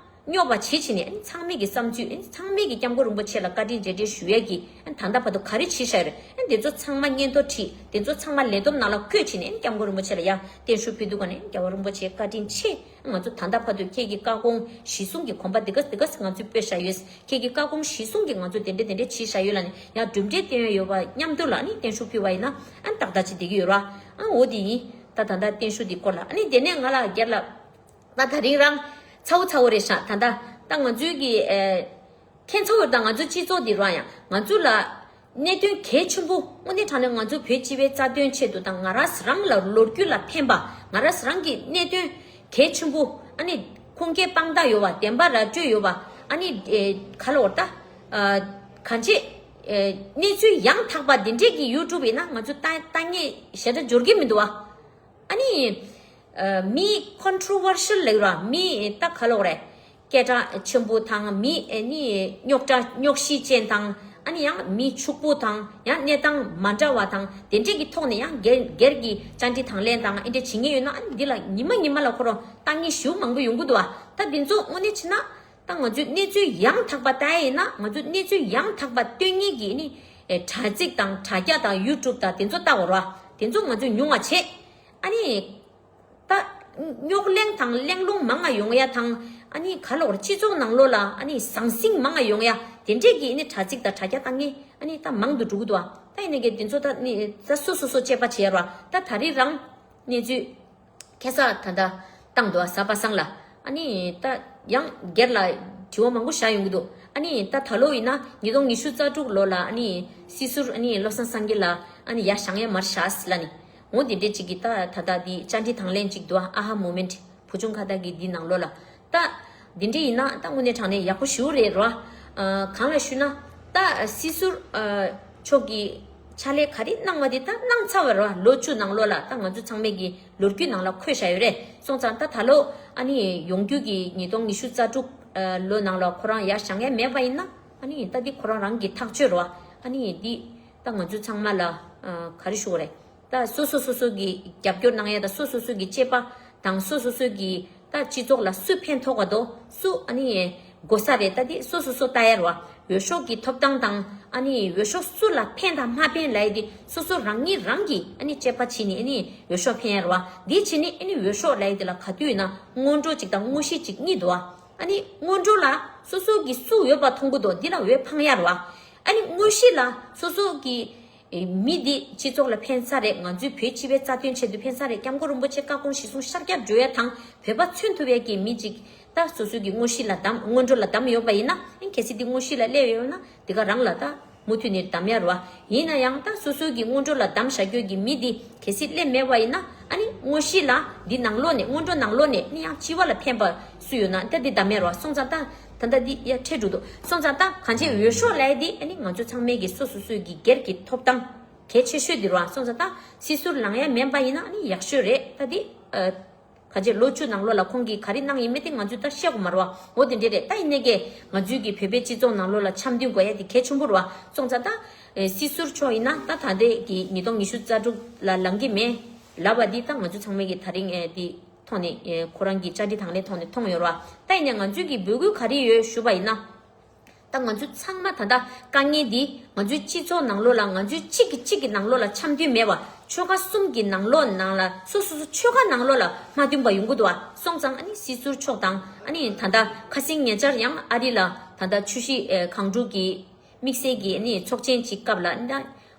སྙོབ་པ་བྱེད་བྱས་ནས་ཨ་ནི་ཚང་མས་ཀྱི་བསམ་ཚུལ་ཨ་ནི་ཚང་མས་ཀྱི་སྐྱབས་མགོན་རིན་པོ་ཆེ་ལ་བཀའ་དྲིན་རྗེས་དྲན་ཞུ་ཡས་ཀྱི་ཨ་ནི་ད་ལྟ་བར་དུ་ག་རེ་བྱས་བཞག་ཡོད་རེད། ཨ་ནི་དེ་ཚོ་ཚང་མ་སྙན་ཐོ་བྲིས། དེ་ཚོ་ཚང་མ་ལས་བསྡོམས་ནང་ལ་བཀོད་བྱས་ནས་ཨ་ནི་སྐྱབས་མགོན་རིན་པོ་ཆེ་ལ་ཡང་བརྟན་བཞུགས་ཕུལ་དུས་ཀ་ནས་རྒྱལ་བ་རིན་པོ་ཆེ་བཀའ་དྲིན་ཆེ། ང་ཚོ་ད་ལྟ་བར་དུ་ཁྱེད་ཀྱི་བཀའ་དགོངས་གཞི་བཟུང་གི་གོམ་པ་འདི་ག་འདི་ག་ང་ཚོས་སྤོས་བཞག་ཡོད། ཁྱེད་ཀྱི་བཀའ་དགོངས་གཞི་བཟུང་གི་ང་ཚོས་དེ་འདྲ་དེ་འདྲ་བྱས་བཞག་ཡོད་ལབ་ནས་ཡང་གྲུབ་འབྲས་སྟོན་ཡ་ཡོད་པ་མཉམ་དུ་ལ་ནི་བརྟན་བཞུགས་ཕུལ་བ་ཡིན་ན་ཨ་ནི་ཏག་ཏག་ཅིག་བསྡད་ཀྱི་ཡོད་ར། ཨ་འོ་དེ་ཡིན། ད་ད་ལྟ་བརྟན་བཞུགས་འདི་སྐོར་ལ་ཨ་ནི་དེ་ནས་ང་ལ་སྒེར་ལ་ད་ད་རིང་རང་ཚ་བོ་ཚ་བོ་རེད་ཤག་ད་ད་ད་ང་ཚོའི་གི་ཨེ་ཁྱེད་ཚོ་དང་ང་ཚོའི་སྤྱི་ཚོགས་འདི་རང་ཡང་ང་ཚོ་ལ། གནད་དོན་གལ་ཆེན་པོ་དངོས་གནས་དྲང་གནས་ང་ཚོ་བོད་སྤྱི་པའི་རྩ་དོན་ཆེད་དུ་དང་ང་རང་རང་ལ་ལོ་རྒྱུས་ལ་ཕན་པ། ང་རང་རང་གི་གནད་དོན་གལ་ཆེན་པོ། ཨ་ནི་ཁུངས་སྐྱེལ་དཔང་རྟགས་ཡོད་པ། བདེན་པ་ར་སྤྲོད་ཡོད་པ། ཨ་ནི་ཨེ་ག་ལ་བར་ད་ཨ་གང་ཅི་ཨེ་གནས་ཚུལ་ཡང་དག་པ་འདི་འདྲས་ཀྱི་ཡུ་ཊུབ་ཡིན་ན་ང་ཚོ་ལྟ་ལྟ་ངེས་ཞེ་དྲག་འབྱོར་གྱི་མི་འདུག་བ། ཨ་ནི། ཨ་མི་ཁོན་ཊོ་བར་ཤལ་ལབ་ར། མི་ད་ག་ལོག་རེད། སྐད་གྲགས་ཆེན་པོ་དང་། མི་ཨ་ནི་རྙོག་དྲ་རྙོག་གཞི་ཅན་དང་། ཨ་ནི་ཡང་མི་ཕྱུག་པོ་དང་། ཡང་གནས་སྟངས་མ་འདྲ་བ་དང་། དེ་འདྲས་ཀྱི་ཐོག་ནས་ཡང་སྒེར་སྒེར་གྱི་བཅར་འདྲི་དང་ལེན་དང་ཨེ་འདྲས་བྱེད་ངེས་ཡོད་ན། ཨ་ནི་འདི་ལ་ཉི་མ་ཉི་མ་ལ་ཁོ་རང་ལྟ་ངེས་ཞེ་པོ་མང་པོ་ཡོང་གི་འདུག་བ། ད་འདི་ཚོ་དངོས་གནས་བྱས་ན། ད་ང་ཚོས་གནས་ཚུལ་ཡང་དག་པ་ལྟ་ཡ་ཡིན་ན། ང་ཚོས་གནས་ཚུལ་ཡང་དག་པ་སྟོན་མཁན་གྱི་ནི་ཨེ་དྲ་ཚིགས་དང་དྲ་རྒྱ་དང་ཡུ་ཊུབ་དང་དེ་ཚོ་ལྟ་དགོས་ར། དེ་ཚོ་ང་ཚོས་ཉུང་བ་བྱེད། ཨ་ནི་ད་རྙོག་གླེང་དང་གླེང་སློང་མང་ང་ཡོང་ཡ་དང་། ཨ་ནི་ག་ལོག་སྤྱི་ཚོགས་ནང་ལོགས་ལ་ཨ་ནི་ཟང་ཟིང་མང་ང་ཡོང་ཡ་དེ་འདྲས་ཀྱི་ནི་དྲ་ཚིགས་དང་དྲ་རྒྱ་ལྟ་མཁན་ཨ་ནི་ད་མང་དུ་འགྲོ་གི་འདུག་བ། ད་ཡིན་ནའི་གི་དེ་ཚོ་ད་ནི་ད་སོ་སོ་སོ་དཔྱད་པ་བྱེད་ཡ་ར། ད་ད་རེས་རང་གནས་ཚུལ་ཁ་སང་ད་ལྟ་བཏང་འདུག་གཟའ་པ་སངས་ལ། ཨ་ནི་ད་ཡང་སྒེར་ལ་དྲི་བ་མང་པོ་བཞག་ཡོང་གི་འདུག་ཨ་ནི་ད་ད་ལོ་ཡིན་ན་ཉིས་སྟོང་ཉི་ཤུ་རྩ་དྲུག་ལོ་ལ་ཨ་ནི་སྲིད་ཟུར་ཨ་ནི་བློ་བཟང་སངས་རྒྱས་ལ་ཨ་ནི་ཡར་བཞེངས་ཡ་མར་བཞག་ཟེར་ལབ་ནི། འོ་དེ་འདྲས་ཅིག་གི་ད་ད་ལྟ་འདི་བཅར་འདྲི་དང་ལེན་ཅིག་འདུག་ཨ་ཧ་མོ་མེན་ཊི། བུ་ཆུང་ཁ་བརྡ་གི་འདི་ནང་ལོགས་ལ། ད་འདི་འདྲས་ཡིན་ན་ད་དངོས་གནས་དྲང་གནས་ཡག་པོ་ཞེ་པོ་རེད་ར། ཨ་གང་ལ་ཞུ་ན། ད་སྲིད་ཟུར་ཨ་མཆོག་གིས་ཕྱག་ལས་ག་རེ་གནང་བ་དེ་ད་གནང་ཚར་བ་ར། ལོ་བཅུ་ནང་ལོགས་ལ་ད་ང་ཚོ་ཚང་མས་ཀྱི་ལོ་རྒྱུས་ནང་ལ་འཁོད་བཞག་ཡོད་རེད། སོང་ཙང་ད་ད་ལོ་ཨ་ནི་ཡོང་རྒྱུ་གི་ཉིས་སྟོང་ཉི་ཤུ་རྩ་དྲུག་ཨ་ལོ་ནང་ལ་ཁོ་རང་ཡར་བཞེངས་ཡ་མེད་པ་ཡིན་ན། ཨ་ནི་ད་འདི་ཁོ་རང་རང་གི་ཐག་གཅོད་ར། ཨ་ནི་འདི་ད་ང་ཚོ་ཚང་མ་ལ་ཨ་ག་རེ་ཞུ་དགོས་རེད། ད་སོ་སོ་སོ་སོ་གི་རྒྱབ་སྐྱོར་གནང་ཡ་དང་། སོ་སོ་སོ་གི་གཅེས་པ་དང་། སོ་སོ་སོ་གི་ད་སྤྱི་ཚོགས་ལ་སུ་ཕན་ཐོགས་པ་དོ། སུ་ཨ་ནི་དགོས་ས་རེད། ད་དེ་སོ་སོ་སོ་ལྟ་ཡ་ར་བ། འོས་ཤོག་གི་ཐོབ་ཐང་དང་། ཨ་ནི་འོས་ཤོག་སུ་ལ་ཕན་དང་མ་ཕན་ལབ་ཡ་དེ་སོ་སོ་རང་ཉིད་རང་གིས་ཨ་ནི་དཔྱད་པ་བྱས་ནས་ཨ་ནི་འོས་ཤོག་འཕེན་ཡ་ར་བ། དེ་བྱས་ནས་ཨ་ནི་འོས་ཤོག་ལབ་ཡ་དེ་ལ་ག་དུས་ཡིན་ན་སྔོན་འགྲོ་གཅིག་དང་དངོས་གཞི་གཅིག་གཉིས་འདུག་བ། ཨ་ནི་སྔོན་འགྲོ་ལ་སོ་སོ་གི་སུ་འོས་པ་མཐོང་གི་འདུག་འདི་ལ་འོས་འཕང་ཡ་ར་བ། ཨ་ནི་དངོས་གཞི་ལ་སོ་སོ་གི་ཨེ་མི་འདི་སྤྱི་ཚོགས་ལ་ཕན་ས་རེད། ང་ཚོའི་བོད་སྤྱི་པའི་རྩ་དོན་ཆེད་དུ་ཕན་ས་རེད། སྐྱབས་མགོན་རིན་པོ་ཆེ་བཀའ་དགོངས་གཞིར་བཟུང་ཤར་རྒྱག་འགྲོ་ཡ་དང་བོད་པ་མཚོན་ཐུབ་ཡ་གི་མི་ཅིག་ད་སོ་སོ་གི་དངོས་གཞི་ལ་བདམས། སྔོན་འགྲོ་ལ་བདམས་ཡོད་པ་ཡིན་ན། ཨེ་གལ་སྲིད་འདི་དངོས་གཞི་ལ་སླེབས་ཡོད་ན་དེ་ག་རང་ལ་ད་མུ་མཐུད་ནས་བདམས་ཡ་ར་བ། ཡིན་ན་ཡང་ད་སོ་སོ་གི་སྔོན་འགྲོ་ལ་བདམས་བཞག་རྒྱུ་གི་མི་འདི་གལ་སྲིད་སླེབས་མེད་པ་ཡིན་ན། ཨ་ནི་དངོས་གཞི་ལ་འདི་ནང་ལོགས་ནས། སྔོན་འགྲོ་ནང་ལོགས་ནས་ནི་ཡང་སྤྱི་པ་ལ་ཕན་པ་སུ་ཡོད་ན་ད་འདི་བདམས་ཡ་ར་བ། སོང་ཙང་ད་ད་ལྟ་འདི་ཡ་ཁྲལ་འགྲོ་འདུག་སོང་ཙང་ད་གང་ཅི་འོས་ཤོག་ལབ་ཡ་འདི་ཨ་ནི་ང་ཚོ་ཚང་མས་ཀྱི་སོ་སོ་སོའི་གི་སྒེར་གྱི་ཐོབ་ཐང་གལ་ཆེ་ཤོས་འདི་ར་བ། སོང་ཙང་ད་སྲིད་ཟུར་ལངས་ཡ་མེད་པ་ཡིན་ན་ཨ་ནི་ཡག་ཤོས་རེད། ད་འདི་ཨ་ག་ཅི་ལོ་བཅུ་ནང་ལོགས་ལ་ཁོང་གིས་ག་རེ་གནང་ཡིན་མིན་དེ་ང་ཚོས་ད་བཤད་དགོས་མ་རེད་བ། འོ་དེ་འདྲས་རེད། ད་ཡིན་ནའི་གི་ང་ཚོའི་གི་བོད་པའི་སྤྱི་ཚོགས་ནང་ལོགས་ལ་འཆམ་མཐུན་དགོས་ཡ་དེ་གལ་ཆེན་པོ་རེད་བ། སོང་ཙང་ད་ཨེ་སྲིད་ཟུར་མཆོག་ཡིན་ན་ད་ད་ལྟའི་གི་ཉིས་སྟོང་ཉི་ཤུ་རྩ་དྲུག་ལ་ལངས་ཀྱི་མེད་ལབ་པ་འདི་ད་ང་ཚོ་ཚང་མས་གི་ད་རིང་ཨེ་འདི་ཐོག་ནས་ཨེ་ཁོ་རང་གི་བཅར་འདྲི་དང་ལེན་ཐོག་ནས་མཐོང་ཡོད་རེད་བ། ད་ཡིན་ནའི་ང་ཚོའི་གི་འབོད་སྐུལ་ག་རེ་ཡོད་ཞུ་བ་ཡིན་ན། ད་ང་ཚོ་ཚང་མ་ད་ལྟ་དཀའ་ངལ་འདི་ང་ཚོའི་སྤྱི་ཚོགས་ནང་ལོགས་ལ་ང་ཚོའི་གཅིག་གིས་གཅིག་གི་ནང་ལོགས་ལ་འཆམ་མཐུན་མེད་པ། ཆོལ་ཁ་གསུམ་གྱི་ནང་ལོགས་ནང་ལ་སོ་སོ་སོ་ཆོལ་ཁ་ནང་ལོགས་ལ་མ་མཐུན་པ་ཡོང་གི་འདུག་བ། སོང་ཙང་ཨ་ནི་སྲིད་ཟུར་མཆོག་དང་། ཨ་ནི་ད་ལྟ་ཁ་སང་ཉེ་ཆར་ཡང་ཨ་རི་ལ་ད་ལྟ་ཆུ་བཞི་ཨེ་གངས་འབྲུག་གི་དམིགས་བསལ་གྱི་ཨ་ནི་ཚོགས་ཆེན་ཅིག་སྐབས་ལ་ད་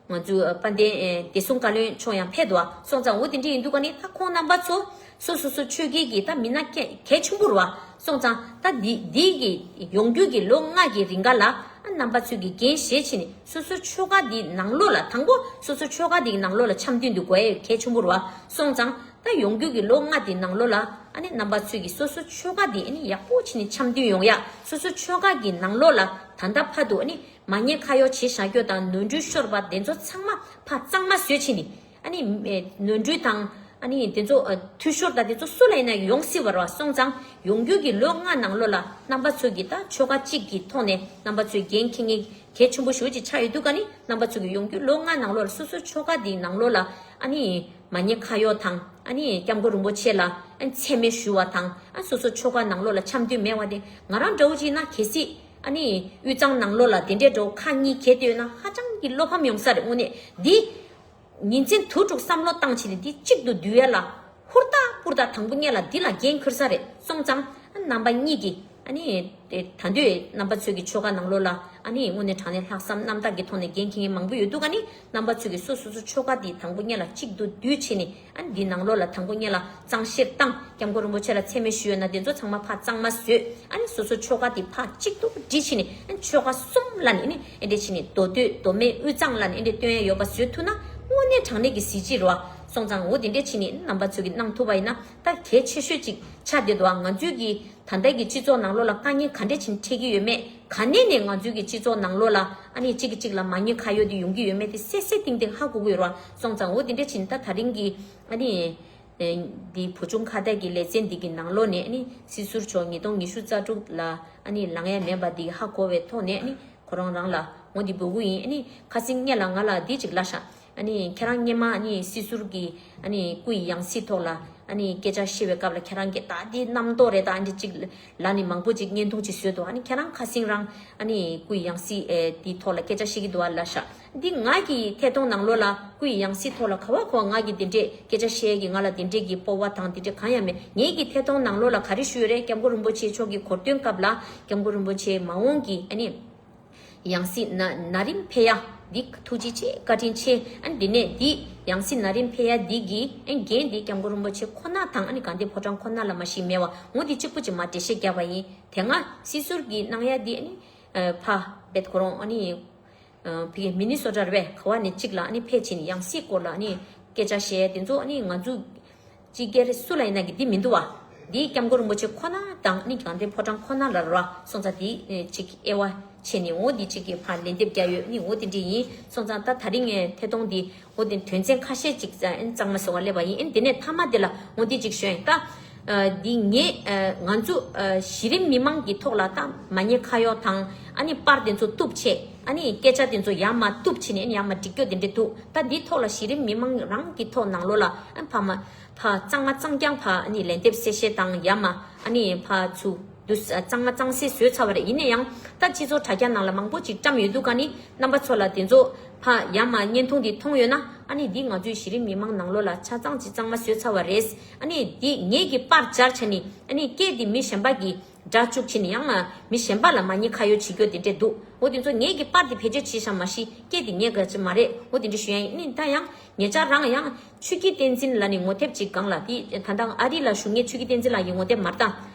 ང་ཚོའི་དཔལ་ལྡན་ཨེ་བདེ་སྲུང་བཀའ་བློན་མཆོག་ཡང་ཕེབས་འདུག་བ། སོང་ཙང་འོ་དེ་འདྲ་ཡིན་དུས་ཀ་ནི་ད་ཁོང་རྣམ་པ་ཚོ་སོ་སོ་སོ་ཆོལ་ཁའི་གི་ད་མི་སྣ་གལ་གལ་ཆེན་པོ་རེད་བ། སོང་ཙང་ད་འདི་འདི་གི་ཡོང་རྒྱུ་གི་ལོ་ལྔ་གི་རིང་ག་ལ་ཨ་རྣམ་པ་ཚོས་གི་འགན་བཞེས་བྱས་ནས་སོ་སོ་ཆོལ་ཁ་འདི་ནང་ལོགས་ལ། དང་པོ་སོ་སོ་ཆོལ་ཁ་འདི་གི་ནང་ལོགས་ལ་འཆམ་མཐུན་འདུག་དགོས་ཡ་གལ་ཆེན་པོ་རེད་བ། སོང་ཙང་ད་ཡོང་རྒྱུ་གི་ལོ་ལྔ་འདི་ནང་ལོགས་ལ་ཨ་ནི་རྣམ་པ་ཚོས་གི་སོ་སོ་ཆོལ་ཁ་འདི་ཨ་ནི་ཡག་པོ་བྱས་ནས་འཆམ་མཐུན་ཡོང་ཡ། སོ་སོ་ཆོལ་ཁ་གི་ནང་ལོགས་ལ་ད་ལྟ་བར་དུ་ཨ་ནི་མ་ཉེས་ཁ་གཡོག་བྱས་བཞག་རྒྱུ་དང་ནོར་འཁྲུལ་ཤོར་བ་དེ་ཚོ་ཚང་མ་ཕར་གཙང་མ་བཟོས་བྱས་ནས། ཨ་ནི་ཨེ་ནོར་འཁྲུལ་དང་། ཨ་ནི་དེ་ཚོ་ཨ་འཐུས་ཤོར་དང་དེ་ཚོ་སུ་ལ་ཡིན་ན་ཡོང་སྲིད་པ་རེད་བ། སོང་ཙང་ཡོང་རྒྱུ་གི་ལོ་ལྔ་ནང་ལོགས་ལ་རྣམ་པ་ཚོ་གི་ད་ཆོལ་ཁ་གཅིག་གི་ཐོག་ནས་རྣམ་པ་ཚོས་འགན་འཁྱེར་མཁན་གལ་ཆེན་པོ་ཞེ་པོ་ཅིག་ཆགས་ཡོད་དུས་ཀ་ནི། རྣམ་པ་ཚོ་གི་ཡོང་རྒྱུ་ལོ་ལྔ་ནང་ལོགས་ལ་སོ་སོ་ཆོལ་ཁ་འདིའི་ནང་ལོགས་ལ་ཨ་ནི་མ་ཉེས་ཁ་གཡོག་དང་། ཨ་ནི་སྐྱབས་མགོན་རིན་པོ་ཆེ་ལ་ཨ་ནི་མཚན་སྨད་ཞུ་བ་དང་། ཨ་སོ་སོ་ཆོལ་ཁ་ནང་ལོགས་ལ་འཆམ་མཐུན་མེད་པ་དེ། ང་རང་འདྲ་བོ་ཅིག་ཡིན་ན་གལ་སྲིད་ཨ་ནི་དབུས་གཙང་ནང་ལོགས་ལ་དེ་འདྲའི་འདྲ་བོ་ཁ་གཉིས་གྱེས་བསྡད་ཡོད་ན་ཧ་ཅང་གི་བློ་ཕམ་ཡོང་ས་རེད། དངོས་གནས་འདི་ཉིན་མཚན་དུས་དྲུག་བསམ་བློ་བཏང་བྱས་ནས་འདི་གཅིག་ཏུ་བསྡུ་ཡ་ལ་ཧུར་ཐག་ཧུར་ཐག་དང་པོ་ཉིད་ལ་འདི་ལ་འགན་འཁུར་ས་རེད། སོང་ཙང་ཨ་རྣམ་པ་གཉིས་ཀྱིས་ ཨ་ནི་ད་འདོད་རྣམ་པ་ཚོའི་གི་ཆོ་ག་ནང་ལོགས་ལ་ཨ་ནི་དངོས་གནས་དྲང་གནས་ལྷག་བསམ་རྣམ་དག་གི་ཐོག་ནས་འགན་འཁྱེར་མཁན་མང་པོ་ཡོད་འདུག་ཨ་ནི་རྣམ་པ་ཚོས་ཀྱི་སོ་སོ་སོ་ཆོ་ག་དེ་དང་པོ་སྔོན་ལ་གཅིག་ཏུ་བསྡུས་བྱས་ནས། ཨ་ནི་འདི་ནང་ལོགས་ལ་དང་པོ་སྔོན་ལ་གཙང་བཤེར་བཏང་། སྐྱབས་མགོན་རིན་པོ་ཆེ་ལ་མཚན་སྨད་ཞུས་ཡོད་ན་དེ་ཚོ་ཚང་མ་ཕར་གཙང་མ་བཟོས། ཨ་ནི་སོ་སོ་ཆོ་ག་དེ་ཕར་གཅིག་ཏུ་སྒྲིལ་བྱས་ནས། ཨ་ནི་ཆོ་ག་གསུམ་ལ་ནི་ཨ་ནི་ཨེ་འདྲས་བྱས་ནས་མདོ་སྟོད་མདོ་སྨད་དབུས་གཙང་ལ་ནི་ཨེ་འདྲས་སྟོན་ཡ་ཡོད་པ་བཟོས་ཐུབ་ན་དངོས་གནས་དྲང་གནས་ཀྱི་གཟི་བརྗིད་རེད་བ། སོང་ཙང་འོ་དེ་འདྲས་བྱས་ནས་རྣམ་པ་ཚོས་ཀྱི་གནང་ཐུབ་པ་ཡིན་ན་ད་གལ་ཆེ་ཤོས་ཅིག་ཆགས་བསྡད་འདུག་ཨ། ང་ཚོའི་གི་ད་ལྟའི་གི་སྤྱི་ཚོགས་ནང་ལོགས་ལ་དཀའ་ངལ་ག་འདྲས་བྱས་ནས་འཕྲད་ཀྱི་ཡོད་མེད། ག་ནས་ནས་ང་ཚོའི་གི་སྤྱི་ཚོགས་ནང་ལོགས་ལ་ཨ་ནི་གཅིག་གིས་གཅིག་ལ་མ་ཉེས་ཁ་གཡོག་དེ་ཡོང་གི་ཡོད་མེད་དེ་གསལ་གསལ་ཏིང་ཏིང་ཧ་གོ་གི་ཡོད་རེད་བ། སོང་ཙང་འོ་དེ་འདྲ་བྱས་ནས་ད་ད་རིང་གི་ཨ་ནི་འདི་བུ་ཆུང་ཁ་བརྡ་གི་ལེ་ཚན་འདི་གི་ནང་ལོགས་ནས་ཨ་ནི་སྲིད་ཟུར་མཆོག་ཉིས་སྟོང་ཉི་ཤུ་རྩ་དྲུག་ལ་ཨ་ནི་ལངས་ཡ་མེད་པ་འདི་ཧ་གོ་བའི་ཐོག་ནས། ཨ་ནི་ཁོ་རང་རང་ལ་ངོ་འདི་འབོད་སྐུལ་ཡིན། ཨ་ནི་ཁ་སང་སྔོན་ལ་ང་ལ་འདི་གཅིག་ལབ་ཤག་ཨ་ནི་ཁྱེད་རང་སྔོན་མ་ཨ་ནི་སྲིད་ཟུར་གྱི་ཨ་ནི་སྐུ་ཡི་ཡང་སྲིད་ཐོག་ལ་ཨ་ནི་སྐད་ཆ་བཤད་པའི་སྐབས་ལ་ཁྱེད་རང་གིས་ད་འདི་རྣམ་རྟོག་རེད། ད་འདི་གཅིག་ལ་ནི་མང་པོ་ཅིག་བརྙན་ཐུང་ཅིག་བཟོས་འདུག་ཨ་ནི་ཁྱེད་རང་ཁ་སང་རང་ཨ་ནི་སྐུ་ཡི་ཡང་སྲིད་ཨེ་འདི་ཐོག་ལ་སྐད་ཆ་བཤད་ཀྱི་འདུག་ཨ་ལབ་ཤག་འདི་ང་གི་ཐད་གཏོང་ནང་ལོགས་ལ་སྐུ་ཡི་ཡང་སྲིད་ཐོག་ལ་ག་བ་ག་བ་ང་གིས་འདི་འདྲས་སྐད་ཆ་བཤད་ཀྱི་ང་ལ་འདི་འདྲས་ཀྱི་སྤོབས་པ་དང་འདི་འདྲས་གང་ཡང་མེད། ངེད་ཀྱི་ཐད་གཏོང་ནང་ལོགས་ལ་ག་རེ་ཞུས་ཡོད་རེད། སྐྱབས་མགོན་རིན་པོ་ཆེ་མཆོག་གི་གོ་སྟོན་སྐབས་ལ་སྐྱབས་མགོན་རིན་པོ་ཆེ་མ་འོངས་ཀྱི་ཨ་ནི་ཡང་སྲིད་ན་ན་རིམ་འཕེལ་ཡ་འདི་ཐུགས་རྗེ་ཆེ། བཀའ་དྲིན་ཆེ། ཨ་ནི་འདི་ནས་འདི་ཡང་སྲིད་ན་རིམ་འཕེལ་ཡ་འདི་གི་ཨ་ནི་འགན་འདི་སྐྱབས་མགོན་རིན་པོ་ཆེ་ཁོ་ན་དང་ཨ་ནི་དགའ་ལྡན་ཕོ་བྲང་ཁོ་ན་ལ་མ་ཞིག་མེད་བ། འོ་འདི་གཅིག་པུ་ཅིག་མ་འགྲེལ་བཤད་བརྒྱབ་པ་ཡིན། དེ་སྔ་སྲིད་ཟུར་གྱི་གནང་ཡ་འདི་ཨ་ནི་ཕ་བེད་ཁོ་རང་ཨ་ནི་ཕ་གི་མི་ནི་སོ་ཊ་རེད་པས། ག་བ་ནས་གཅིག་ལ་ཨ་ནི་ཕེབས་ཕྱིན་ཡང་སྲིད་སྐོར་ལ་ཨ་ནི་སྐད་ཆ་བཤད་དེ་ཚོ་ཨ་ནི་ང་ཚོ་སྤྱི་སྒེར་སུ་ལ་ཡིན་ན་གི་འདི་མི་འདུག་བ། འདི་སྐྱབས་མགོན་རིན་པོ་ཆེ་ཁོ་ན་དང་ཨ་ནི་དགའ་ལྡན་ཕོ་བྲང་ཁོ་ན་ལ་ར། སོང་ཙང་འདི་གཅིག་དབྱེ་བ་ཕྱེ་ནས་འོ་འདི་གཅིག་གི་ཕར་ལན་འདེབས་རྒྱག་ཡོད། ཨ་ནི་འོ་དེ་འདྲ་ཡིན། སོང་ཙང་ད་ད་རིང་ངས་ཐད་གཏོང་འདི་འོ་དེ་དོན་ཚན་ཁ་ཤས་ཅིག་གཙང་མ་བཟོ་བ་སླེབས་པ་ཡིན། ཨ་ནི་དེ་ནས་མཐའ་མ་དེ་ལ་འོ་འདི་གཅིག་ཞུ་ཡིན་ད། འདི་ངས་ང་ཚོ་གཞི་རིམ་མི་མང་གི་ཐོག་ལ་ད་མ་ཉེས་ཁ་གཡོག་དང་ཨ་ནི་པར་དེ་ཚོ་གཏུབ་བྱས། ཨ་ནི་སྐད་ཆ་དེ་ཚོ་ཡར་མར་གཏུབ་བྱས་ནས་ཨ་ནི་ཡར་མར་འགྲིག་རྒྱུ་དེ་འདྲ་འདུག་ད་འདི་ཐོག་ལ་གཞི་རིམ་མི་མང་རང་གི་ཐོག་ནང་ལོགས་ལ་ཨ་ཕ་མ་ཕ་གཙང་མ་གཙང་རྐྱང་ཕ་ཨ་ནི་ལན་འདེབས་གསལ་བཤད་དང་ཡར་མར་ཨ་ནི་ཕ་ཚུ་དུ་གཙང་མ་གཙང་སེལ་བཟོས་ཚར་བ་རེད། ཡིན་ན་ཡང་ད་སྤྱི་ཚོགས་དྲ་རྒྱ་ནང་ལ་མང་པོ་ཅིག་བཀྲམ་ཡོད་འདུག་ག་ནི་རྣམ་པ་ཚོ་ལ་དེ་ཚོ་ཕ་ཡར་མར་བརྙན་ཐུང་འདི་མཐོང་ཡོད་ན། ཨ་ནི་འདི་ང་ཚོའི་གཞི་རིམ་མི་མང་ནང་ལོགས་ལ་ཆ་ཚང་ཅིག་གཙང་མ་བཟོས་ཚར་བ་རེད། ཨ་ནི་འདི་ངེད་ཀྱི་པར་སྦྱར་བྱས་ནི་ཨ་ནི་སྐད་འདི་མི་གཞན་པ་གི་སྒྲ་བཅུག་བྱས་ནས་ཡང་མི་གཞན་པ་ལ་མ་ཉེས་ཁ་གཡོག་བྱེད་རྒྱུ་དེ་འདྲས་འདུག་འོ་དེ་ཚོ་ངེད་ཀྱི་པར་དེ་བེད་སྤྱོད་བྱེད་བཞག་མ་གཞི་སྐད་དེ་ངེད་ག་ཅི་མ་རེད། འོ་དེ་འདྲས་ཞུ་ཡ་ཡིན། ཨ་ནི་ད་ཡང་ཉེ་ཆར་རང་ཡང་ཆོས་ཀྱི་བསྟན་འཛིན་ལ་ནི་ངོ་དེབ་ཅིག་སྒང་ལ་དེ་ད་ལྟ་ཨ་རི་ལ་བཞུགས་མཁན་ཆོས་ཀྱི་བསྟན་འཛིན་ལགས་ཀྱི་ངོ་དེབ་མར་ད་